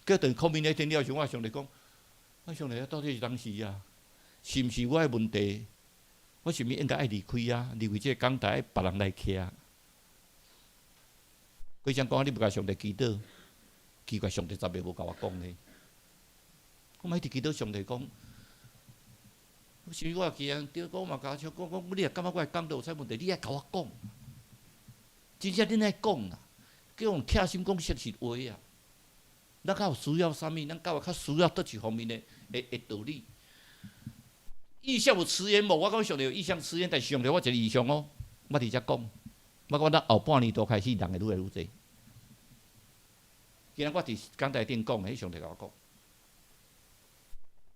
C: 結果 COVID-19 了時，我上帝講，啊，上帝啊，到底是當時啊？是毋是我的問題？我是毋是應該愛離開啊？離開這个講台，別人來徛。規聲講，你無共上帝祈禱，奇怪，上帝十个無共我講呢。我嘛一直祈禱上帝講，是毋是我既然對，我嘛共講講，你若感覺我的講道有啥問題，你愛共我講。真正恁愛講啦，叫用拆心講誠實話啊。咱較有需要啥物？咱較有較需要佗一方面的的的道理。異象有遲延無？我講上帝有異象遲延，但是上帝我一個異象哦，我佇遮講，我講咱後半年多開始人會愈來愈濟。今仔我佇講台頂講的，彼上帝共我講，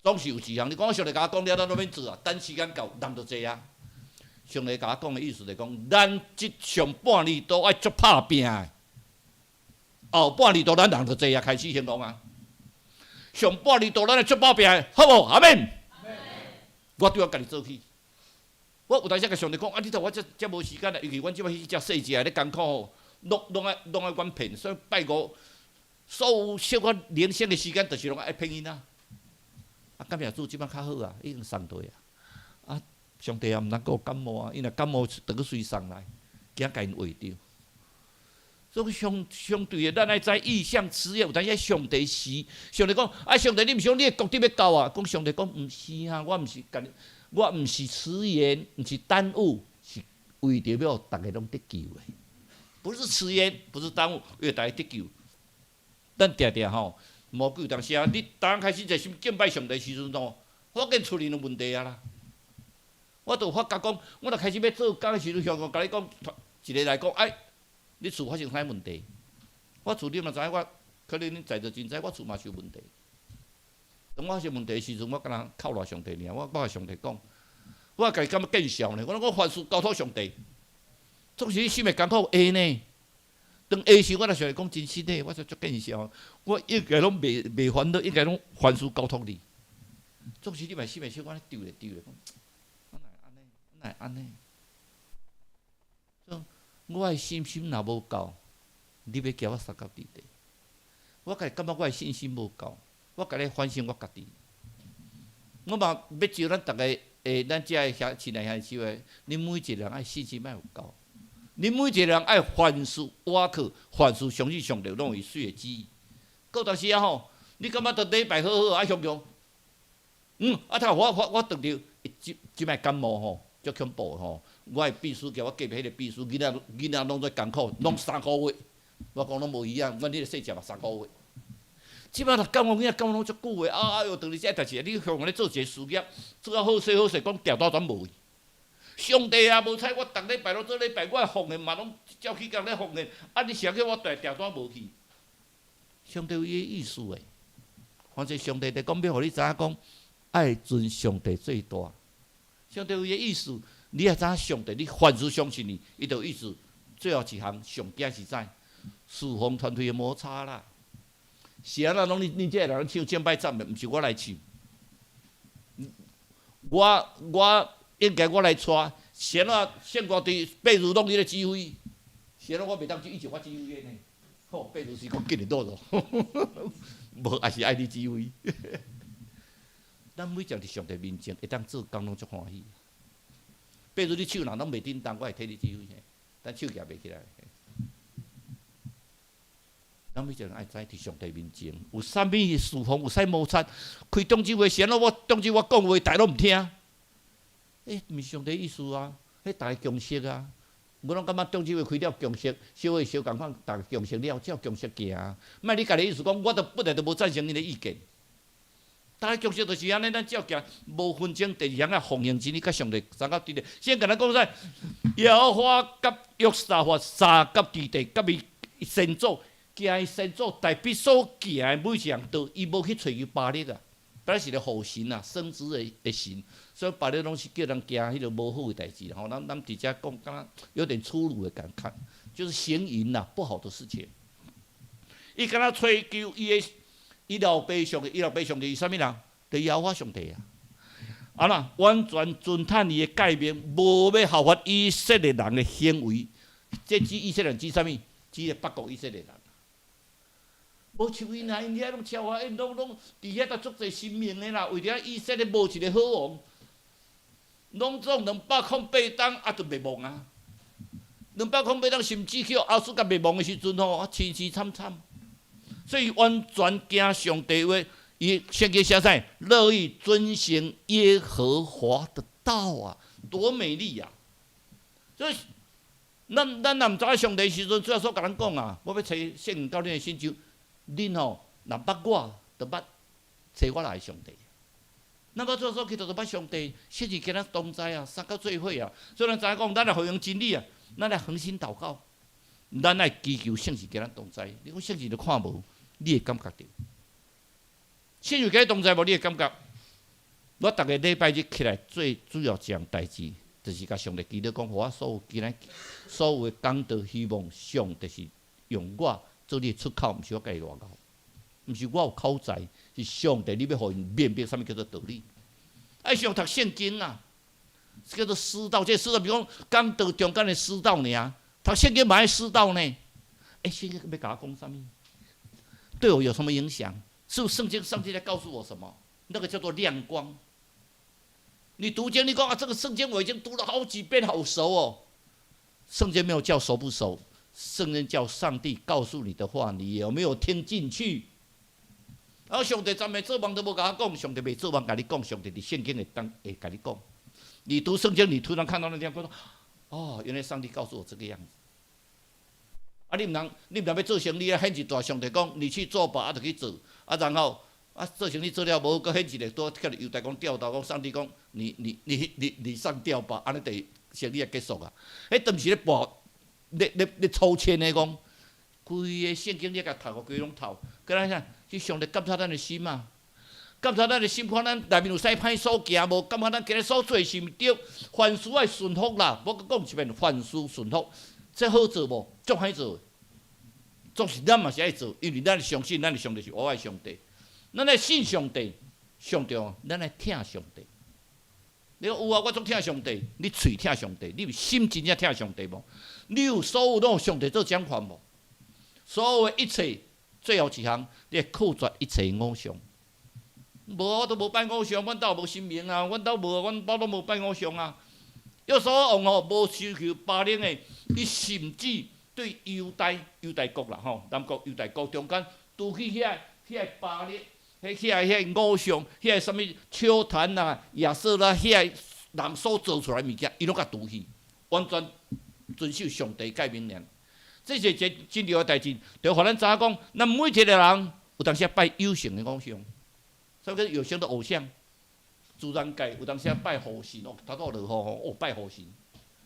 C: 總是有一項。你講上帝共我講了，咱攏免做啊，等時間到，人就濟啊。上帝共我講的意思就講，咱這上半年都愛足拍拚的，後半年度咱人就濟啊，開始行動啊。上半年度咱愛足拍拚的，好無？阿們。我對我家己做起，我有當時共上帝講，啊，你著我這這無時間啦，尤其阮這擺去遮細隻咧艱苦吼，攏攏愛攏愛阮騙，所以拜五所有小可零星的時間，就是攏愛騙𪜶仔。啊，感謝主，這擺較好啊，已經送倒啊。啊，上帝也毋通閣有感冒啊，伊若感冒，就閣隨送來，驚共𪜶畫著。所以相相對的，咱愛知異象遲延，有當時上帝時，上帝講啊，上帝你毋是講你的國度欲到啊？講上帝講毋是啊，我毋是共你，我毋是遲延，毋是耽誤，是為著欲逐家攏得救的，不是遲延，不是耽誤，為逐家得救。咱定定吼，無久有當時啊，你剛開始熱心敬拜上帝時陣吼，發現出現有問題啊啦。我就發覺講，我若開始欲做工的時陣，向我共你講，一个來講，哎。你厝發生啥問題？我厝你嘛知影，我可能恁在座真知，我厝嘛是有問題。當我發生問題的時陣，我敢若靠賴上帝爾，我我共上帝講，我家己感覺見笑呢。我講我凡事交託上帝，總是你心會艱苦會呢。當下時，我若上帝講真實的，我就足見笑。我應該攏袂袂煩惱，應該攏凡事交託你。總是你嘛心會小可丟咧丟咧，講哪會按呢？哪會按呢？我的信心若無夠，你欲舉我捒到佇佗？我家己感覺我的信心無夠，我家己反省我家己。我嘛欲招咱逐个，咱遮的兄親愛兄弟姊妹，恁每一個人愛信心愛有夠，恁每一個人愛凡事倚靠，凡事相信上帝攏有伊媠的旨意。到當時啊吼，你感覺逐禮拜好好啊，雄雄？啊，頭我當著，這這擺感冒吼，足恐怖吼。我的秘書叫我隔壁彼个秘書，囡仔囡仔攏做艱苦，攏3個月。我講攏無魚啊，阮彼个細食嘛三個月。這擺若感冒囡仔感冒攏足久的，啊啊喲，當時這代誌，你向咧做一個事業，做啊好勢好勢，講訂單全無去。上帝啊，無彩我逐禮拜攏做禮拜，我的奉獻嘛攏照起工咧奉獻，啊，你啥叫我訂訂單無去？上帝有伊的意思的，反正上帝佇講欲予你知影講，愛尊上帝最大。上帝有伊的意思，你也知影上帝，你凡事相信伊，伊就有意思。最後一項上驚是在侍奉團隊的摩擦啦。是按怎攏你這个人唱敬拜讚美，毋是我來唱。我應該我來帶，是按怎聖歌隊貝如攏佇咧指揮，是按怎我袂當去，以前我指揮的呢。好，貝如是講緊會倒咯，無也是愛你指揮。咱每一項佇上帝面前會當做工攏足歡喜。比如你手若攏袂振動，我會替你指揮，但手舉袂起來。咱每一個人愛知佇上帝面前有啥物事奉，有啥摩擦。開長執會時，按怎我長執我講話，逐家攏毋聽。毋是上帝意思啊！彼逐家共識啊！無攏感覺長執會開了共識，小會小仝款，逐家共識了，照共識行。莫你家己意思講，我都本來就無贊成恁的意見。逐家共識就是按呢，咱照行，無紛爭。第二項啊，奉行真理，佮上帝三甲佇咧。先共咱講啥？耶和華佮約沙法三甲之地，佮伊先祖行伊先祖大衛所行的每一項道，伊無去揣求巴力啊，巴力是個火神啊，生殖的神，所以巴力攏是叫人行彼个無好的代誌吼。咱佇遮講，敢若有點粗魯的感覺，就是行淫啦，不好的事情。伊敢若揣求伊的伊老爸上帝，伊老爸上帝是啥物人？就耶和華上帝啊！啊啦，完全遵趁伊的誡命，無欲效法以色列人的行為。這指以色列人指啥物？指個北國以色列人。無像𪜶啊，𪜶遐攏超啊，𪜶攏攏佇遐都足濟神明的啦，為著以色列無一個好王，攏總208冬啊，就滅亡啊！208冬甚至去亞述共滅亡的時陣吼，啊，凄凄慘慘。所以完全行上帝話，伊聖經寫啥？樂意遵行耶和華的道啊，多美麗啊！所以，咱若毋知影上帝時陣，主耶穌共咱講啊，我欲揣聖靈到恁的心中，恁吼若捌我，就捌揣我來的上帝。咱捌主耶穌基督就捌上帝，聖靈佮咱同在啊，三甲做伙啊。所以咱知影講，咱來回應真理啊，咱來恆心禱告，咱愛祈求聖靈佮咱同在。你講聖靈都看無，你會感覺著？聖靈佮你同在無？你會感覺？我逐个禮拜日起來最主要一項代誌，就是共上帝祈禱講，予我所有今仔所有的講道，希望上帝是用我做你的出口，毋是我家己偌𠢕，毋是我有口才，是上帝你欲予𪜶明白啥物叫做道理。愛上讀聖經啊，叫做師道。這個師道，比如講講道中間的師道爾，讀聖經嘛愛師道呢。聖經欲共我講啥物？對我有什麼影響？是不是聖經上帝在告訴我什麼？那個叫做亮光。你讀經，你講啊，這個聖經我已經讀了好幾遍，好熟哦。聖經沒有叫熟不熟，聖經叫上帝告訴你的話，你有沒有聽進去？啊，上帝昨暝做夢都無共我講，上帝袂做夢共你講，上帝佇聖經會當會共你講。你讀聖經，你突然看到那地方，說：哦，原來上帝告訴我這個樣子。啊，你毋通欲做生理啊，顯一大上帝講，你去做吧，啊，就去做，啊，然後啊，做生理做了無好，閣顯一个拄仔徛佇猶大講吊刀，講上帝講，你上吊吧，按呢就生理也結束啊。彼當時咧跋，咧咧咧抽籤的講，規个聖經你共讀，規攏透，閣咱啥？去上帝監察咱的心啊，監察咱的心，看咱內面有啥歹所行無？感覺咱今日所做是毋對？凡事愛順服啦，我閣講一遍，凡事順服，這好做無？足歹做。總是咱嘛是愛做，因為咱相信咱的上帝是活的上帝，咱愛信上帝，上重要，咱愛疼上帝。你講有啊，我足疼上帝，你喙疼上帝，你有心真正疼上帝無？你有所有攏有上帝做掌權無？所有的一切，最後一項，你會拒絕一切偶像。無，我都無拜偶像，阮兜無神明啊，阮兜無，阮兜攏無拜偶像啊。約沙法王吼，無尋求巴力的，伊甚至對猶大猶大國啦吼，南國猶大國中間，拄去遐遐巴力，彼遐偶像，遐啥物丘壇啊、亞舍拉，遐人所做出來物件，伊攏共除去，完全遵守上帝誡命令。這是一個真重要代誌，就予咱知影講，咱每一個人有當時拜有形的偶像，啥物叫有形的偶像？自然界有當時拜雨神哦，頭拄落雨吼，哦拜雨神，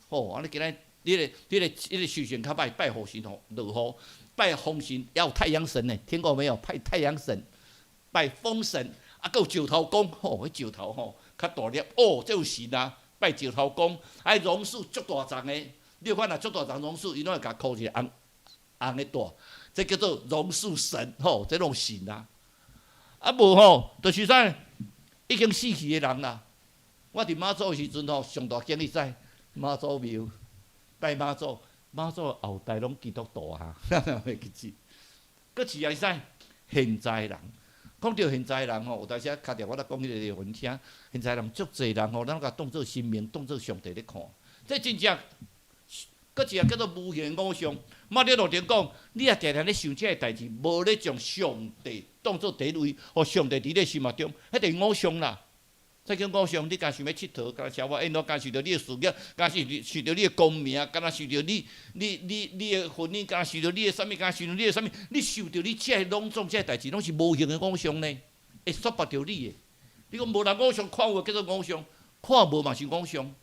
C: 吼，按呢今仔彼個時辰較歹拜雨神吼，落雨，拜風神，也有太陽神呢，聽過沒有？拜太陽神，拜風神，啊，閣有石頭公，吼，彼石頭吼較大粒，哦，這有神啊，拜石頭公，啊，榕樹足大叢的，你有看若足大叢榕樹，伊攏會共箍一個紅紅的帶，這叫做榕樹神，吼，這攏神啊。啊無吼，就是啥？已經死去的人啦。我佇媽祖的時陣吼，上大敬意在媽祖廟拜媽祖，媽祖後代攏基督徒啊，袂記得。閣是啊，啥？現在人，講著現在人吼，有當時敲電話來講彼個予𪜶聽。現在人足濟人吼，咱共當做神明，當做上帝咧看。這真正，閣一個叫做無形偶像。馬丁路德講，你若定定咧想這个代誌，無咧將上帝當做第一位，予上帝佇你心目中，彼就是偶像啦。這叫偶像，你敢想欲𨑨迌，敢想欲宴樂，敢想著你的事業，敢想著你的功名，敢若想著你的婚姻，敢想著你的啥物，敢想著你的啥物，你想著你這个攏總這个代誌，攏是無形的偶像呢，會束縛著你的。你講無人偶像看有的叫做偶像，看無嘛是偶像。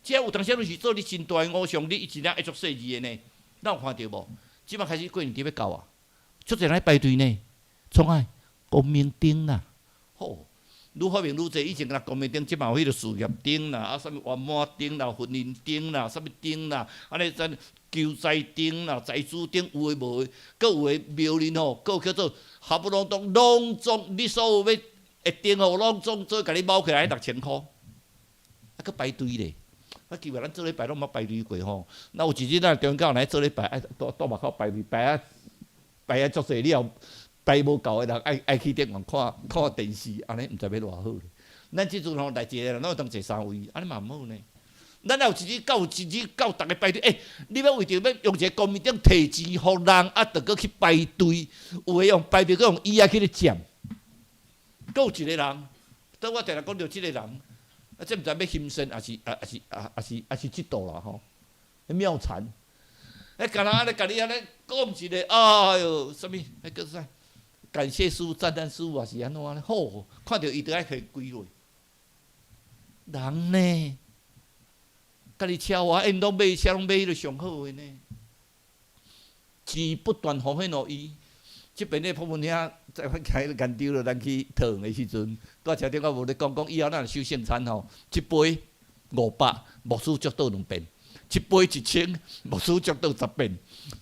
C: 這有當時攏是做你真大的偶像，你真正會足細膩的呢。咱有看著無？這擺開始過年佇欲到啊，足濟人咧排隊呢，創啥？光明燈啦，吼！愈發明愈濟，以前敢若光明燈，這擺有彼个事業燈啦，啊，啥物圓滿燈啦、婚姻燈啦、啥物燈啦，按呢咱求財燈啦、財主燈，有的無的，閣有的廟裡吼，閣有叫做合不攏總，攏總你所有欲的燈吼，攏總做共你包起來6000箍，啊，閣排隊咧。啊，奇怪，咱做禮拜攏毋捌排隊過吼。那有一日咱中教來做禮拜，愛蹛外口排隊排啊排啊足濟了，排無夠的人愛去電院看看電視，按呢毋知欲偌好咧。咱這陣吼來一個人，攏當坐三位，按呢嘛毋好呢。咱若有一日到一日到逐个排隊，欸，你欲為著欲用一個光明燈提錢予人，啊，著閣去排隊，有的用排隊閣用椅仔去咧佔。閣有一個人，當我定定講著這個人。啊，這毋知欲行善，抑是啊，抑是啊，抑是抑是嫉妒啦吼。妙禪，彼敢若按呢，共你按呢講一個，哎喲，啥物？彼叫啥？感謝師父、讚嘆師父，抑是按怎呢？好，看著伊就愛予伊跪落。人呢？家己車我緣攏買車，攏買彼个上好的呢。錢不斷奉獻予伊。這邊咧破文兄在我開研究了，咱去桃園的時陣，佇車頂我無咧講講，以後咱若守聖餐吼，一杯500，牧師祝禱兩遍；一杯1000，牧師祝禱10遍；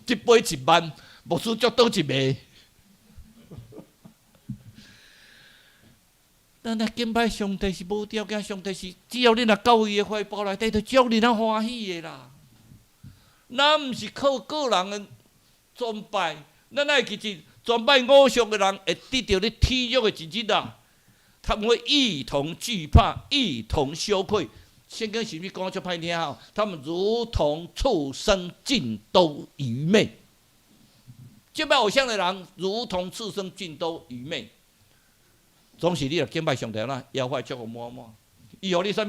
C: 一杯1萬，牧師祝禱一暝。咱若敬拜上帝是無條件，上帝是只要你若到伊的懷抱內底，就足恁仔歡喜的啦。咱毋是靠個人的崇拜，咱愛記住。崇拜偶像的人會得著咧體育的一日啊！他們會一同懼怕，一同羞愧。聖經是毋是講足歹聽吼？他們如同畜生，盡都愚昧。敬拜偶像的人，如同畜生，盡都愚昧。總是你若敬拜上帝啦，耶和華祝福滿滿。伊予你啥物？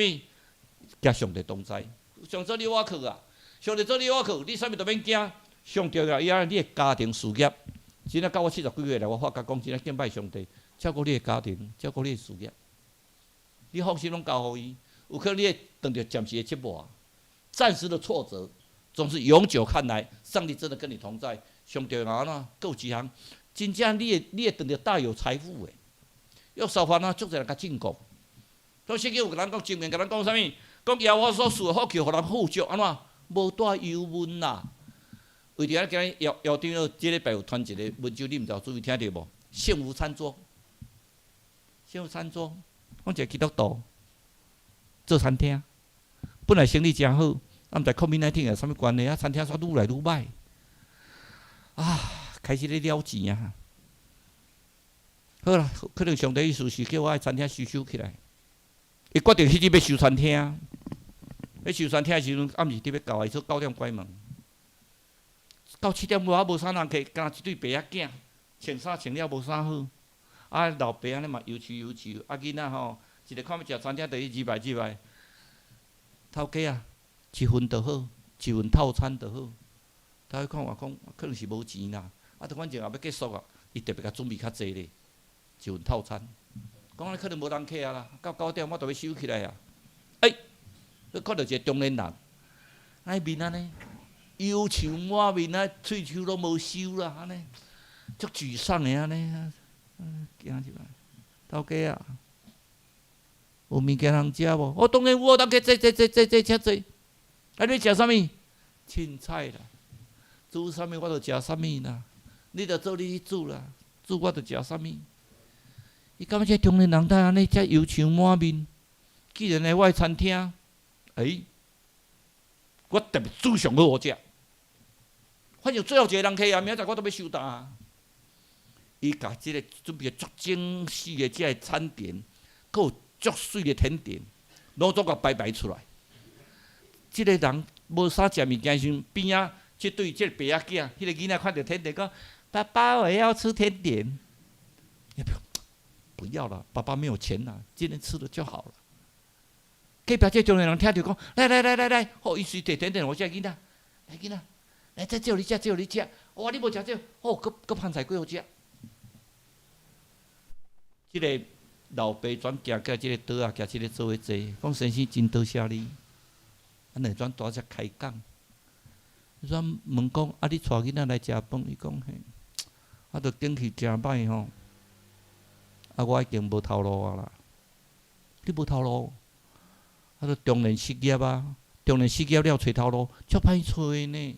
C: 佮上帝同在。上帝做你倚靠啊！上帝做你倚靠，你啥物都免驚。上重要，伊愛你的家庭事業。真正到我70幾歲來，我發覺講真正敬拜上帝，照顧你的家庭，照顧你的事業，你放心攏交予伊。有可能你會遇著暫時的折磨，暫時的挫折，總是永久看來，上帝真的跟你同在。上重要按怎？閣有一項，真正你會遇著大有財富的。約沙法啊，足濟人共進貢。所以聖經有共咱講，箴言共咱講啥物？講耶和華所賜的福氣，予人富足，按怎？無帶憂悶啦。為著按呢今日姚姚長老這禮拜有傳一个文章，你毋知有注意聽著無？幸福餐桌，幸福餐桌，講一个基督徒做餐廳，本來生意誠好，啊，毋知 COVID-19 有啥物關係啊？餐廳煞愈來愈歹，啊，開始咧了錢啊！好啦，可能上帝意思是叫我的餐廳收收起來。伊決定彼日欲收餐廳，欲收餐廳的時陣，暗時佇欲到，伊說9點關門。到7點外無啥人客，敢若一對爸仔囝，穿衫穿了無啥好，啊，老爸按呢嘛憂愁憂愁，啊囡仔吼，一个看欲食餐廳，就去入來入來。頭家啊，一份就好，一份套餐就好。頭家看我講，可能是無錢啦，啊，就反正也欲結束啊，伊特別共準備較濟咧，一份套餐。講按呢可能無人客啊啦，到9點我就欲收起來啊。欸，閣看著一个中年人，按呢面按呢，憂愁滿面啊，喙鬚攏無修啦，按呢，足沮喪的按呢，行入來，頭家啊，有物件通食無？我當然有，當家坐坐坐坐坐，請坐。啊，你欲食啥物？凊彩啦，煮啥物我就食啥物啦。你著做你去煮啦，煮我就食啥物。伊感覺這中年人哪按呢遮憂愁滿面？既然來我的餐廳，欸，我特別煮上好予食。反正最後一个人客啊，明仔載我都欲收擔啊。伊共這个準備足精細的這个餐點，閣有足媠的甜點，攏總共擺擺出來。這个人無啥食物件時陣，邊仔這對這个爸仔囝，彼个囡仔看著甜點講：爸爸，我要吃甜點。不要了，爸爸沒有錢啦，今天吃了就好了。隔壁這中年人聽著講：來來來來來，好，伊隨提甜點予這个囡仔，來囡仔，來這這予你食，這予你食。哇，你無食這，好，閣閣盤菜閣予食。這个老爸轉行過這个桌仔，共這个做伙坐，講先生真多謝你。啊，會轉拄遮開講，伊轉問講：啊，你帶囡仔來食飯？伊講嘿，啊，著景氣誠歹吼，啊，我已經無頭路啊啦。你無頭路？啊，著中年失業啊，中年失業了揣頭路，足歹揣呢。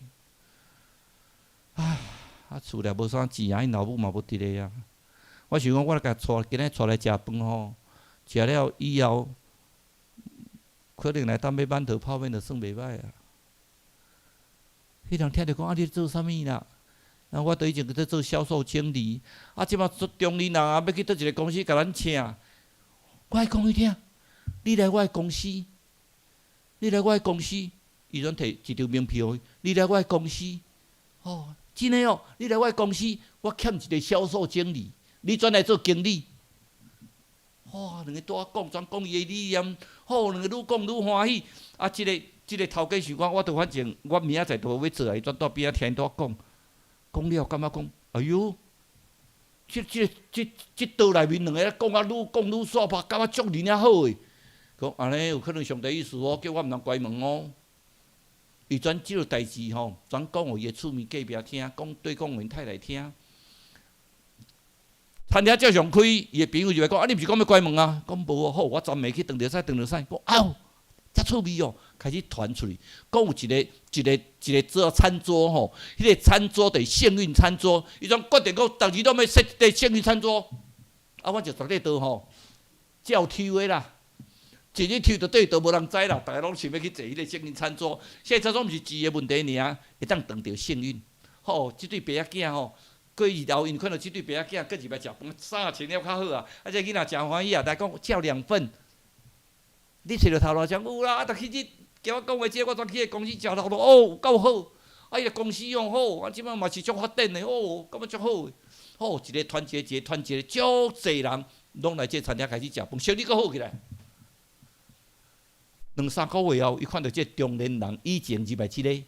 C: 唉，啊，厝內無啥錢啊，𪜶老母嘛無佇咧啊。我想講，我來共帶，今仔帶來食飯吼，食了以後，可能來當買饅頭泡麵就算袂䆀啊。彼人聽著講啊，你咧做啥物啦？啊，我著以前佇咧做銷售經理，啊，這擺做中年人啊，欲去佗一个公司共咱請。我愛講伊聽，你來我的公司，你來我的公司，伊攏提一張名片予伊，你來我的公司，哦，真的哦，你來我的公司，我欠一个銷售經理，你轉來做經理。哇，兩个拄仔講，轉講伊的理念，好，兩个愈講愈歡喜。啊，這个頭家想講，我著反正我明仔載都欲做啊，伊轉蹛邊仔聽𪜶拄仔講，講了感覺講，哎喲，這這這這桌內面兩个講啊愈講愈煞拍，感覺足爾爾好的。講按呢有可能上帝意思哦，叫我毋通關門哦。伊轉這个代誌吼，轉講予伊的厝邊隔壁聽，講對講予𪜶太太聽。餐廳照常開，伊的朋友就來講：啊，你毋是講欲關門啊？講無哦，好，我昨暝去當著使，當著使。講啊，遮趣味哦，開始傳出去。講有一个一个一个做餐桌吼，彼个餐桌就是幸運餐桌。伊總決定講，逐日攏欲設一個幸運餐桌。啊，我就逐日桌吼，照抽的啦。一日抽著對桌無人知啦，逐个攏想欲去坐彼个幸運餐桌。幸運餐桌毋是錢的問題爾，會當當著幸運。吼，這對爸仔囝吼。過日後，𪜶看著這對爸仔囝，閣入來食飯，衫穿了較好啊！啊，這个囡仔誠歡喜啊，來講叫兩份。你揣著頭路講有啦，啊，逐彼日共我講話這個，我轉去个公司食頭路，哦，有夠好。啊，伊个公司哦好，啊，這擺嘛是足發展的，哦，感覺足好的。好，一个傳一个，一个傳一個，足濟人攏來這餐廳開始食飯，生意閣好起來。兩三個月後，伊看著這中年人以前入來這个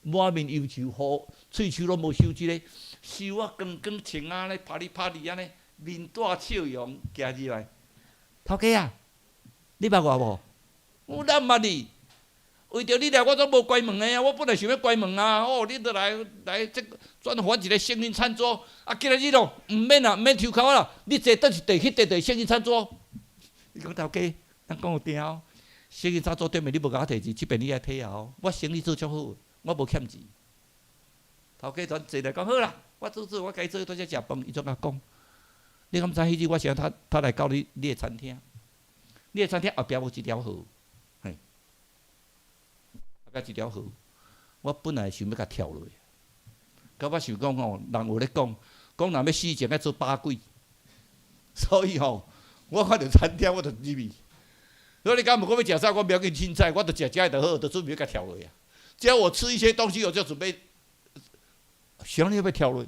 C: 滿面憂愁，好喙鬚攏無修這个，修啊光光穿啊咧，啪哩啪哩按呢，面帶笑容行入來。頭家啊，你捌我無？我哪毋捌你？為著你來，我總無關門的啊！我本來想欲關門啊！哦，你著來來這轉換一个幸運餐桌。啊，今仔日咯，毋免啦，毋免抽籤啦，你坐佗一塊，彼塊就是幸運餐桌。伊講頭家，咱講有定哦。幸運餐桌頂面你無共我提錢，這邊你愛提啊！我生意做足好，我無欠錢。頭家轉坐來講好啦，我做做，我家己做，拄才食飯，伊總共講。你敢知彼日我是按怎踏來到你你的餐廳？你的餐廳後壁無一條河，嘿，後壁一條河。我本來想欲共跳落，到我想講吼，人有咧講，講人欲死前愛做百鬼，所以吼，我看著餐廳我就入去。所以你敢問我欲食啥，我無要緊凊彩，我就食食就好，就準備欲共跳落啊。只要我吃一些東西，我就準備，啥你欲跳落？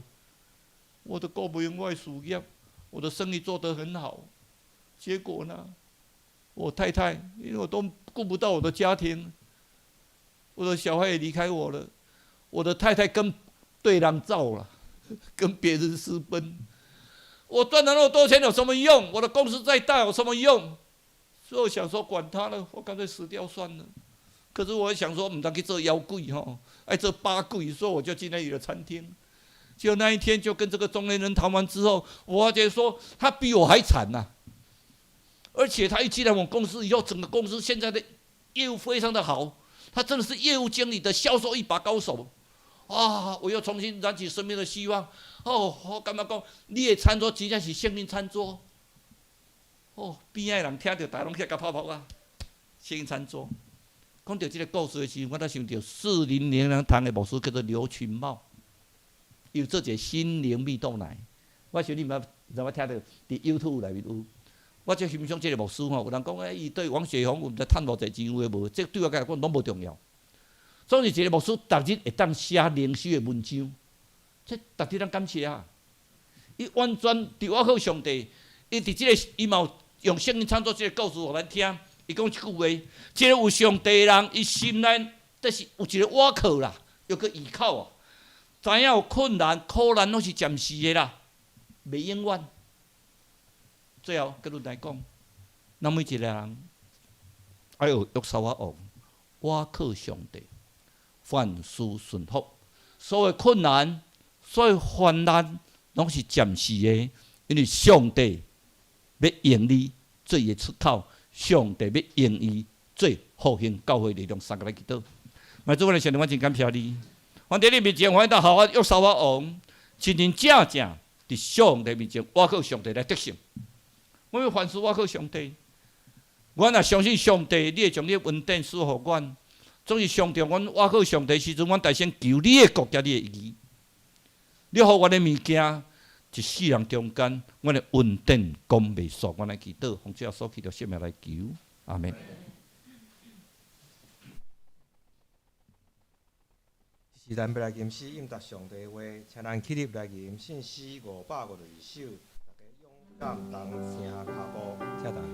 C: 我都顧袂用我的事業，我的生意做得很好，結果呢，我太太因為我都顧不到我的家庭，我的小孩也離開我了，我的太太跟對人走了，跟別人私奔。我賺了那麼多錢有什麼用？我的公司再大有什麼用？所以我想說，管他了，我乾脆死掉算了。可是我想說，毋通去做妖鬼吼，愛做百鬼，所以我就進來一個餐廳。就那一天，就跟這個中年人談完之後，我發覺說他比我還慘吶。而且他一進來我們公司以後，整個公司現在的業務非常的好，他真的是業務經理的銷售一把高手。啊！我又重新燃起生命的希望。哦，我感覺講，你的餐桌真正是聖靈餐桌。哦，邊仔的人聽著，大家攏起來共拍噗仔。聖靈餐桌。講著這个故事的時陣，我才想著士林靈糧堂的牧師叫做劉群茂，伊有做一个心靈蜜豆奶。我想你毋捌，毋捌聽著，佇 YouTube 內面有。我最欣賞這个牧師吼，有人講欸，伊對王雪紅有毋知趁偌濟錢有的無？這對我來講攏無重要。總是一个牧師，逐日會當寫靈修的文章，這值得咱感謝啊！伊完全佇倚靠上帝，伊佇這个伊嘛有用聖經創作這个故事予咱聽。伊講一句話：一个有上帝的人，伊心內就是有一個倚靠啦，有個依靠啊。知影有困難、苦難攏是暫時的啦，袂永遠。最後結論來講，咱每一個人愛學約沙法王，倚靠上帝，凡事順服。所有困難、所有患難，攏是暫時的，因為上帝欲用你做伊的出口。上帝欲用伊做復興教會力量，三個來祈禱。主，阮的上帝，我真感謝你。我佇你面前，我當學約沙法王，真真正正佇上帝面前，倚靠上帝來得勝。我欲凡事倚靠上帝。阮若相信上帝，你會將你的恩典賜予阮。總是上帝，阮倚靠上帝時陣，阮代先求你的國佮你的義。你予阮的物件，一世人中間，阮的恩典講袂煞，阮來祈禱，奉主耶穌基督聖名來求，阿們。
A: 是咱欲來吟詩應答上帝的話，請咱起立來吟聖詩552首，大家勇敢同行跤步，請大家。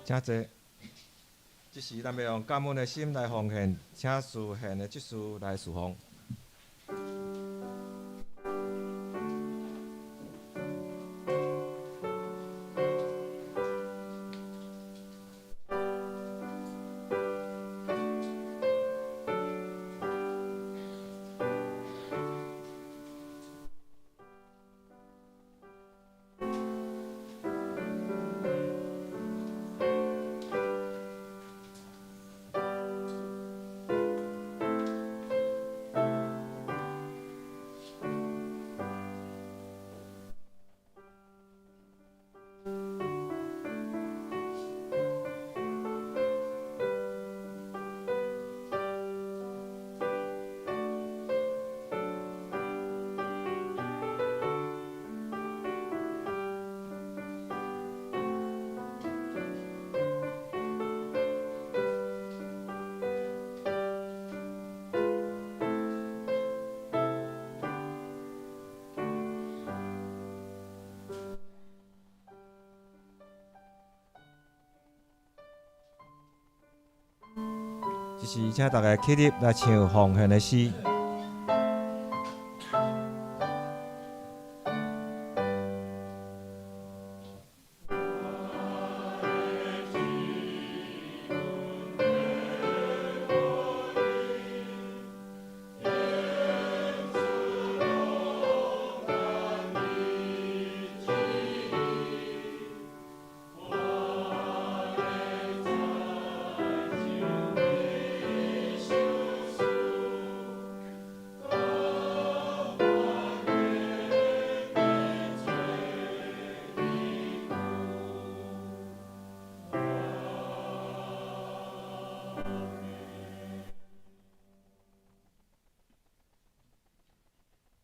A: 請坐。這時，咱欲用感恩的心來奉獻，請司獻的執事來侍奉。這時，請大家起立來唱奉獻的詩。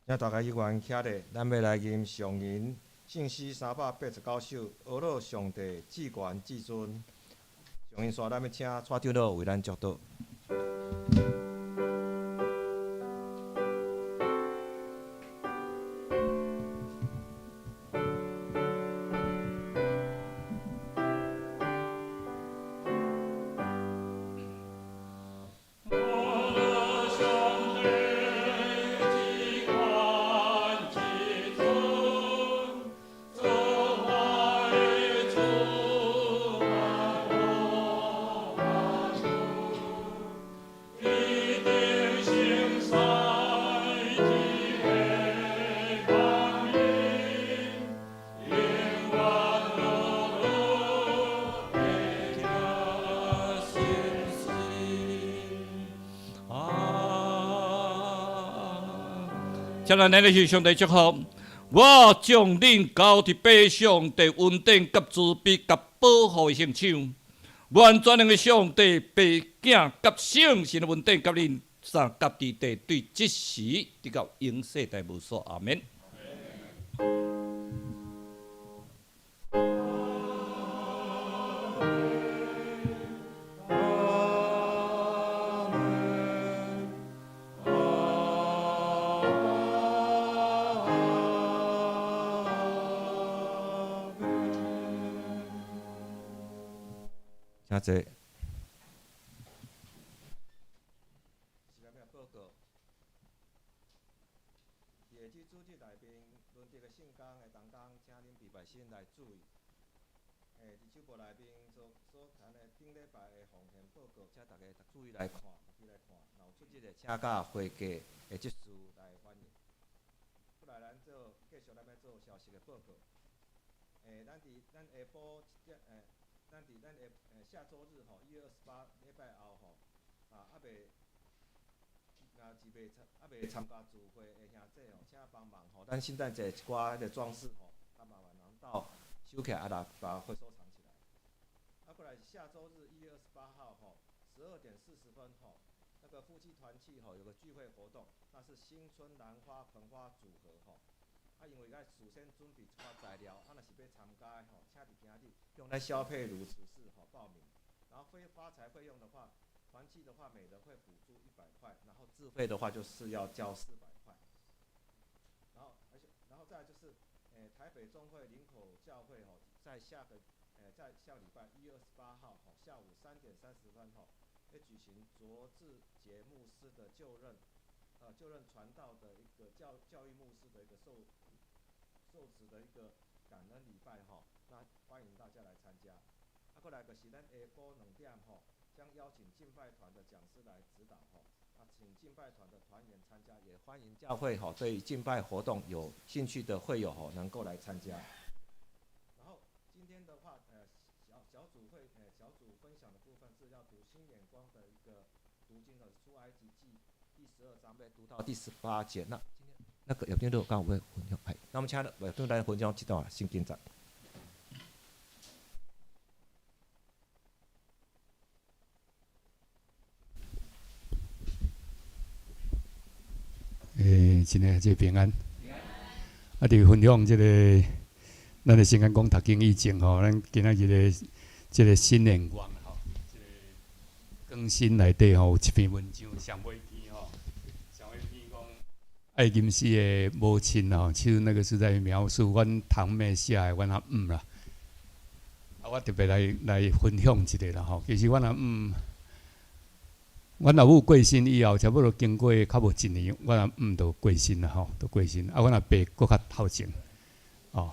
A: 請大家依原徛咧，咱欲來吟上吟聖詩389首，呵咾上帝至懸至尊。上吟煞，咱欲請蔡長老為咱祝禱。
C: 請咱來是上帝祝福，我將恁交佇父上帝恩典佮慈悲佮保護的聖手，願全能的上帝父囝佮聖神的恩典佮恁三佮佇地對這時直到永世代無數。阿們。
A: 請坐。報告。佇下這主日內面，輪值的聖工的同工，請恁禮拜先來注意。佇周報內面所談的頂禮拜的奉獻報告，請大家注意來看，家己來看。若有出入的，請佮會計的執事來反映。過來，咱做繼續，咱欲做消息的報告。咱佇咱下晡七點，咱佇咱下下週日吼，1月28禮拜後吼，啊，猶未參加聚會的兄弟吼，請幫忙吼，咱聖誕節一寡彼个裝飾吼，較麻煩人鬥收起來，啊，來把會收藏起來。啊，過來下週日1月28號吼，12點40分吼，那個夫妻團契吼有個聚會活動，那是新春蘭花盆花組合吼。啊，因為愛事先準備一寡材料，啊，若是欲參加的吼，請佇今日用咱蕭佩如執事吼報名。然後非發財費用的話，團契的話每人會補助100塊，然後自費的話就是要交400塊。然後，而且，然後再來就是，台北中會林口教會吼，在下個，在下禮拜1月28號吼，下午3點30分吼，會舉行卓志傑牧師的就任傳道的一個教育牧師的一個受職的一個感恩禮拜吼，那歡迎大家來參加。啊，過來就是咱下晡2點吼，將邀請敬拜團的講師來指導吼，啊，請敬拜團的團員參加，也歡迎教會吼對敬拜活動有興趣的會友吼能夠來參加。然後今天的話，小組分享的部分是要讀新眼光的一個讀經的出埃及記第12章，欲讀到第18節。那今天那個有聽到剛有分享，係，那我們請葉長來分享這段聖經節。
D: 親愛的這平安。啊，佇分享這個，咱的聖經講讀經以前吼，咱今仔日的這個新眼光吼，這個更新內底吼有一篇文章，上尾篇吼，上尾篇講愛金絲的母親吼，其實那個是在描述阮堂妹寫的阮阿姆啦。啊，我特別來分享一下啦吼，其實阮阿姆。阮老母過身以後，差不多經過較無一年，阮阿姆就過身啦吼，就過身。啊，阮阿爸閣較頭前，哦。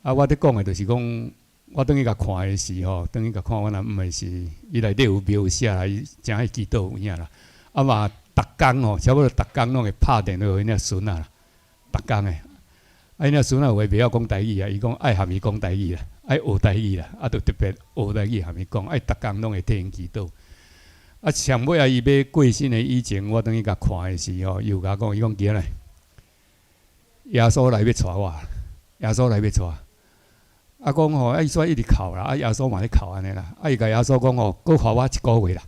D: 啊，我咧講的就是講，我轉去共看的時吼，轉去共看阮阿姆的時，伊內底有描寫啦，伊誠愛祈禱有影啦。啊嘛，逐工吼，差不多逐工攏會拍電話予𪜶仔孫仔啦，逐工的。啊，𪜶仔孫仔有的袂曉講台語啊，伊講愛含伊講台語啦，愛學台語啦，啊，就特別學台語含伊講，愛逐工攏會替𪜶祈禱。啊，上尾啊，伊欲過身的以前，我轉去共看的時吼，伊有共我講，伊講今仔日耶穌來欲帶我，耶穌來欲帶。啊，講吼，啊，伊煞一直哭啦，啊，耶穌嘛咧哭按呢啦。啊，伊共耶穌講吼，閣予我一個月啦，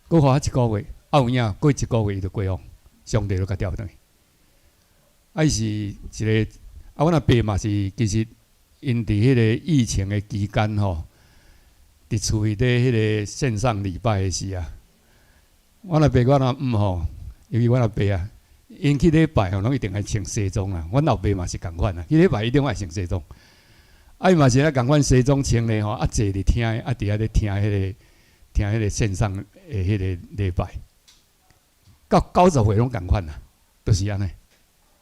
D: 閣予我一個月。啊，有影過一個月伊就過往，上帝就共調轉去。啊，伊是一個，啊，阮阿爸嘛是，其實𪜶佇彼個疫情的期間吼，佇厝內底彼個線上禮拜的時啊。阮阿爸、阮阿姆吼，尤其阮阿爸啊，𪜶去禮拜吼，攏一定愛穿西裝啦。阮老爸嘛是仝款啊，去禮拜一定愛穿西裝。啊，伊嘛是咧仝款西裝穿咧吼，啊坐佇廳，啊佇遐咧聽彼個線上的彼個禮拜，到90歲攏仝款啊，就是按呢，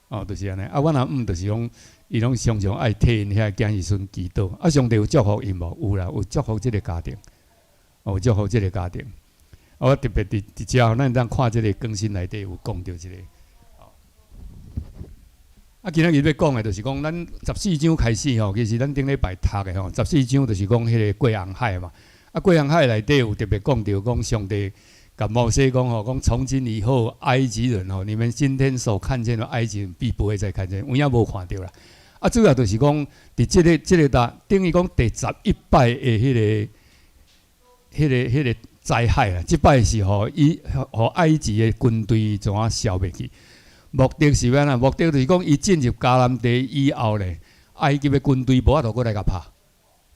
D: 哦，就是按呢。啊，阮阿姆就是講，伊攏常常愛替𪜶遐囝兒孫祈禱。啊，上帝有祝福𪜶無？有啦，有祝福這個家庭，有祝福這個家庭。我特別佇遮，咱當看這個更新內底有講著這個。啊，今仔日欲講的，就是講咱14章開始吼，其實咱頂禮拜讀的吼，十四章就是講彼個過紅海嘛。啊，過紅海內底有特別講著講上帝共摩西講吼，講從今以後埃及人吼，你們今天所看見的埃及人，必不會再看見，有影無看著啦。啊，主要就是講佇這個搭，等於講第11擺的彼個災害啦，這擺是予伊予埃及的軍隊怎啊消滅去？目的是按怎？目的就是講，伊進入迦南地以後咧，埃及的軍隊無法度閣來共拍。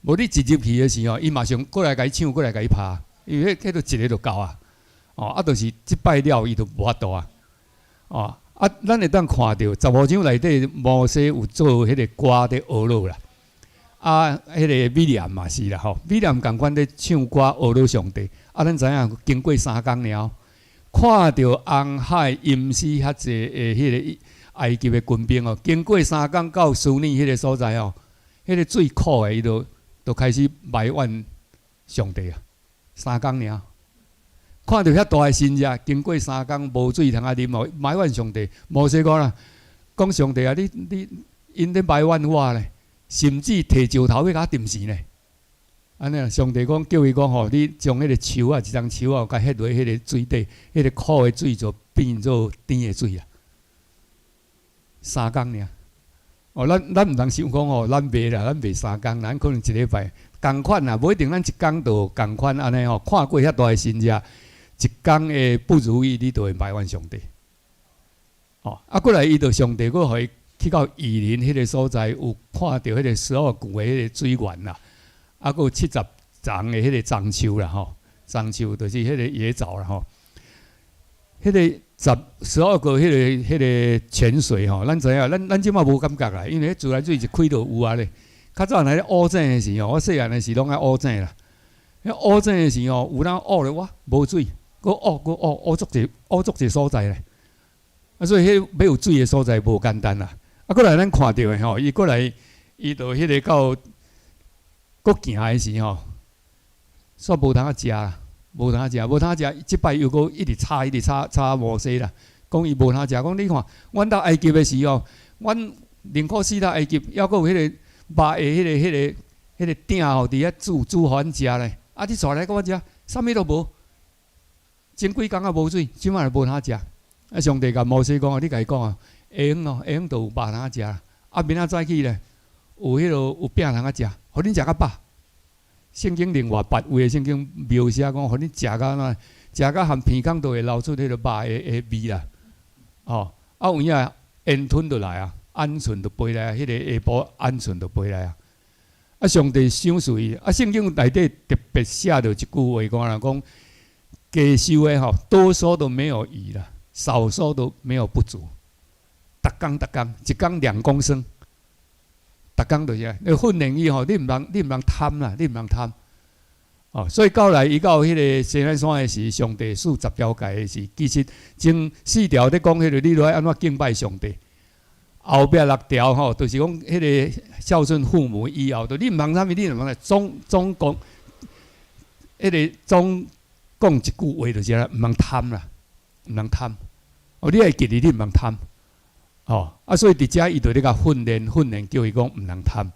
D: 無你一入去的時候，伊馬上閣來共伊搶，閣來共伊拍，因為彼彼就一个就夠啊。哦，啊，就是這擺了，伊就無法度啊。哦，啊，咱會當看著15章內底，摩西有做彼個歌佇呵咾啦。啊，彼個米利暗嘛是啦吼，米利暗仝款咧唱歌呵咾上帝。啊，咱知影經過3工了，看著紅海淹死遐濟的彼個埃及的軍兵哦，經過3工到蘇尼彼個所在哦，彼個水苦的，伊就開始埋怨上帝啊。3工爾，看著遐大的神跡，經過3工無水通啊啉哦，埋怨上帝。摩西講啦，講上帝啊，你𪜶咧埋怨我咧。甚至提石頭欲共我釘死呢？按呢，上帝講叫伊講吼，你將彼個樹仔，一丛樹仔，共彼落彼個水底，彼個苦的水就變做甜的水啊。3工爾，哦，咱毋通想講吼，咱袂啦，咱袂3工，咱可能一禮拜仝款啦，無一定咱一工就仝款按呢吼。看過遐大的神跡，一工的不如意，你就會埋怨上帝。哦，啊，過來伊就上帝閣予伊。去到以琳彼個所在，有看著彼個12股的彼個水源啦，啊，閣有70叢的彼個樟樹啦吼，樟樹就是彼個椰棗啦吼。彼個12個彼個泉水吼，咱知影，咱這馬無感覺啦，因為彼自來水一開就有啊咧。較早若咧挖井的時候，我細漢的時攏愛挖井啦。彼挖井的時候，有當挖咧，哇，無水，閣挖閣挖，挖足濟，挖足濟所在咧。啊，所以彼欲有水的所在無簡單啦。啊，閣來咱看著的吼，伊閣來，伊就彼个到，閣行的時吼，煞無通仔食啦，無通仔食，無通仔食。這擺又閣一直吵，一直吵吵摩西啦，講伊無通食。講你看，阮到埃及的時候，阮寧可死佇埃及，猶閣有彼个肉的彼个鼎吼，佇遐煮煮予阮食咧。啊，你帶來予阮食，啥物都無，前幾工仔無水，這擺就無通食。啊，上帝共摩西講啊，你共伊講啊，下昏哦，下昏就有肉通食。啊，明仔早起咧，有彼个有餅通仔食，予恁食較飽。聖經另外別位的聖經描寫講，予恁食到按怎，食到含鼻孔都會流出彼個肉的味啦。吼，啊有影煙吞就來啊，鵪鶉就飛來啊，彼个下晡鵪鶉就飛來啊。啊，上帝賞賜伊，啊，聖經內底特別寫著一句話，講啦，講加收的吼，多收都沒有餘啦，少收都沒有不足。逐工逐工，一工2公升，逐工就是按呢訓練伊吼，你毋通貪啦，你毋通貪。哦，所以到來伊到彼个西奈山的時，上帝賜十條誡的時，其實前四條咧講彼个你著愛按怎敬拜上帝。後壁六條吼，就是講彼个孝順父母以後，就你毋通啥物，你毋通總講，彼个總講一句話就是啦，毋通貪啦，毋通貪。哦，你愛記得你毋通貪。吼，啊，所以佇遮伊就咧共訓練訓練，叫伊講毋通貪。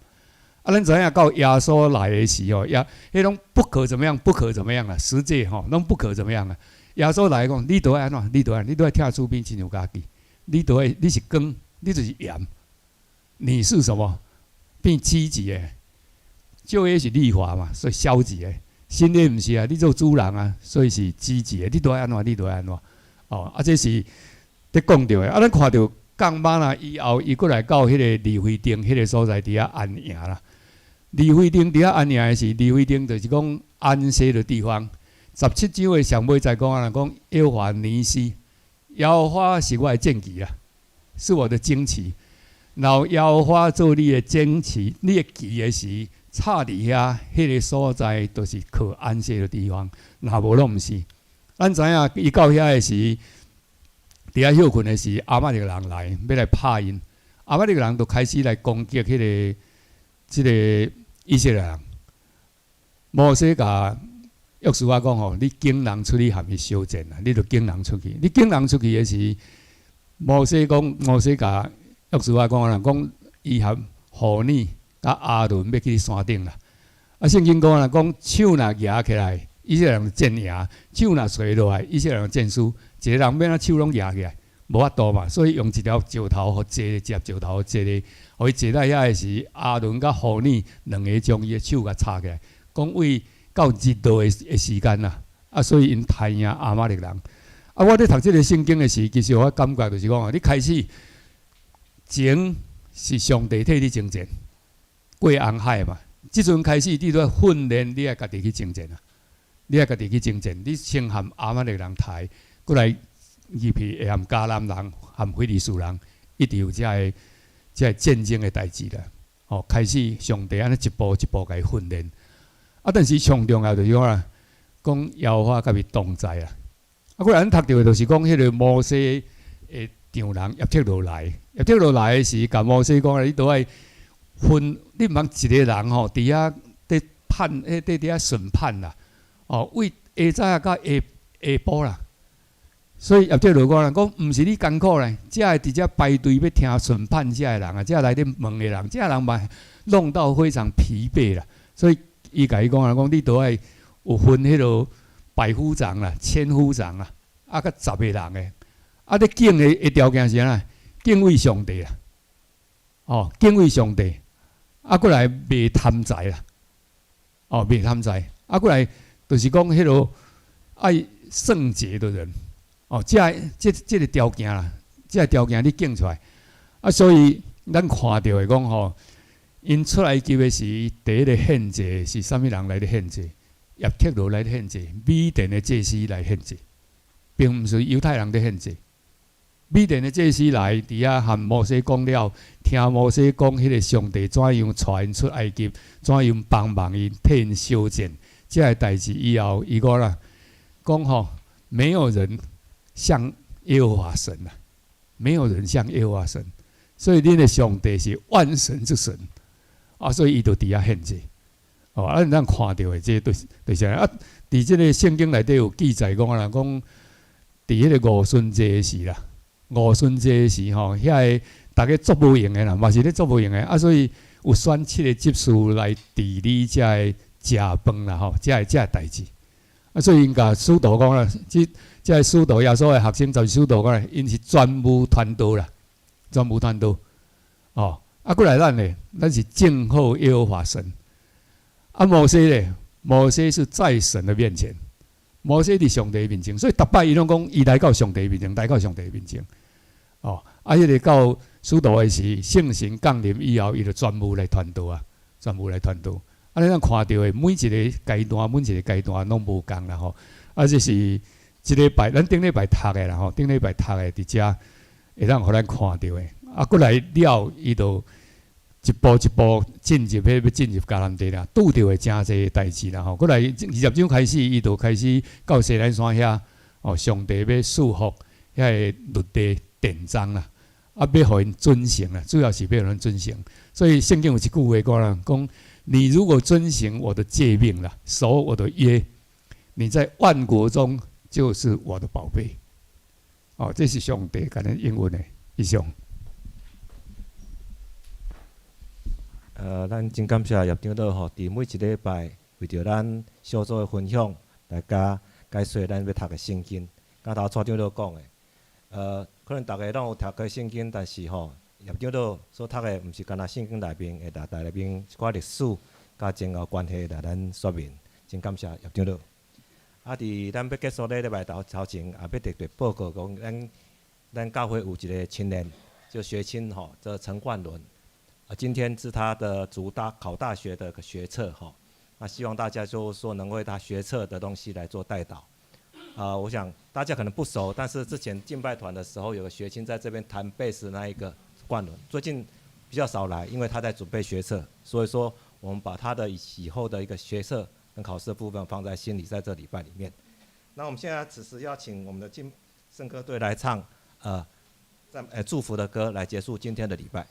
D: 啊，咱知影到耶穌來的時候，耶，彼攏不可怎麼樣，不可怎麼樣啊，十誡吼，攏不可怎麼樣啊。耶穌來講，你著愛按怎？你著愛，你著愛疼主比親像家己。你著愛，你是光，你就是鹽。你是什麼？變積極的，舊約是律法嘛，所以消極的。新約毋是啊，你做主人啊，所以是積極的。你著愛按怎？你著愛按怎？哦，啊，這是咧講著的。啊，咱看著降嗎哪以後，伊閣來到彼个利非訂彼个所在佇遐安營啦。利非訂佇遐安營的時，利非訂就是講安息的地方。17章的上尾才講啊，講耶和華尼西，耶和華是我的戰旗啊，是我的旌旗。然後耶和華做你的旌旗，你的旗的時，插佇遐，彼个所在就是可安息的地方。若無攏毋是。咱知影伊到遐的時，佇遐歇睏的時，亞瑪力人來欲來拍𪜶，亞瑪力人就開始來攻擊彼个這个以色列人。摩西共約書亞講吼，你揀人出去和伊相戰啊，你著揀人出去。你揀人出去的時，摩西講，摩西共約書亞講啊，講伊和戶珥佮亞倫欲去山頂啦。啊，聖經講啊，講手若舉起來，以色列人戰贏；手若垂落來，以色列人戰輸。一个人欲按怎手攏舉起來，無法度嘛。所以用一條石頭予坐，一粒石頭坐咧，予伊坐佇遐的時，亞倫佮戶珥兩个將伊的手共插起來，講為到日落的時間啦。啊，所以𪜶刣贏亞瑪力人。啊，我咧讀這个聖經的時，其實我感覺就是講啊，你開始前是上帝替你征戰，過紅海嘛。這陣開始，你著愛訓練，你愛家己去征戰啊！你愛家己去征戰，你先和亞瑪力人刣，閣來入去會和迦南人、和非利士人，一直有這个戰爭的代誌啦。吼，開始上帝按呢一步一步共伊訓練。啊，但是上重要就是講啊，講耶和華佮伊同在啊。啊，閣來咱讀著的就是講，彼个摩西的丈人葉忒羅來，葉忒羅來的時，共摩西講啊，你著愛分，你毋通一个人吼，佇遐佇判，佇遐審判啦。哦，為下早到下下晡啦。所以葉忒羅講啦，講毋是你艱苦咧，這个佇遮排隊欲聽審判這个人啊，這來咧問的人，這个人嘛弄到非常疲憊啦。所以伊共伊講啊，講你著愛有分彼个百夫長啦、千夫長啦，啊，佮十个人的。啊，你敬的條件是按怎？敬畏上帝啦，哦，敬畏上帝。啊，閣來袂貪財啦，哦，袂貪財。啊，閣來就是講彼个愛聖潔的人，哦，這個條件啦，這个條件你敬出來。啊，所以咱看著的講吼，𪜶出埃及的時，第一个獻祭是啥物人來咧獻祭？葉忒羅來咧獻祭，米甸的祭司來獻祭，並毋是猶太人咧獻祭。米甸的祭司來佇遐和摩西講了，聽摩西講彼个上帝怎樣帶𪜶出埃及，怎樣幫忙𪜶替𪜶相戰，這个代誌以後，伊講啦，講吼，沒有人像耶和華神啊，沒有人像耶和華神，所以恁的上帝是萬神之神啊，所以伊就佇遐獻祭。哦，啊，咱看著的這就是啊，佇這个聖經內底有記載講啊，講佇彼個五旬節時啦。五旬節時吼，遐个逐家足無閒的啦，嘛是咧足無閒的啊，所以有選七個執事來治理遮个食飯啦吼，遮个代誌。啊，所以𪜶共使徒講啦，這个使徒耶穌的學生就是使徒講啦，𪜶是專務傳道啦，專務傳道。哦，啊，過來咱咧，咱是靜候耶和華神。啊，摩西咧，摩西是在神的面前。摩西佇上帝面前，所以逐擺伊攏講，伊來到上帝面前，來到上帝面前。哦，啊，彼个到使徒的時，聖神降臨以後，伊就專務來傳道啊，專務來傳道。啊，你咱看著的每一个階段，每一个階段攏無仝啦吼。啊，這是這禮拜，咱頂禮拜讀的啦吼，頂禮拜讀的佇遮會當予咱看著的。啊，過來了，伊就一步一步進入彼欲進入迦南地啦，拄著的誠濟代誌啦吼。過來20章開始，伊就開始到西奈山遐，哦，上帝欲賜福遐个律例典章啦，啊，欲予𪜶遵行啦，主要是欲予𪜶遵行。所以聖經有一句話講啦，講你如果遵行我的誡命啦，守我的約，你在萬國中就是我的寶貝。哦，這是上帝共咱應允的，以上。
A: 咱真感謝葉長老吼，佇每一禮拜為著咱小組的分享來加解說咱欲讀的聖經。剛頭蔡長老講的，可能逐家攏有讀過聖經，但是吼，葉長老所讀的毋是干焦聖經內面，會來內面一寡歷史佮前後關係來咱說明。真感謝葉長老。啊，佇咱欲結束咧禮拜頭前，也欲特別報告講，咱教會有一个青年，就學青吼，這陳冠倫。啊，今天是他的主大考大學的學測吼，那希望大家就是說能為他學測的東西來做代禱。啊，我想大家可能不熟，但是之前敬拜團的時候，有個學青在這邊彈貝斯那一個冠倫，最近比較少來，因為他在準備學測，所以說我們把他的以後的一個學測跟考試的部分放在心裡，在這禮拜裡面。那我們現在此時邀請我們的敬聖歌隊來唱，祝福的歌來結束今天的禮拜。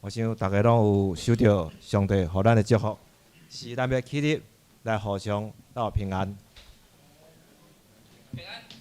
A: 我想大家攏有收著上帝予咱的祝福，是咱欲起立來互相道平安。
C: 平安。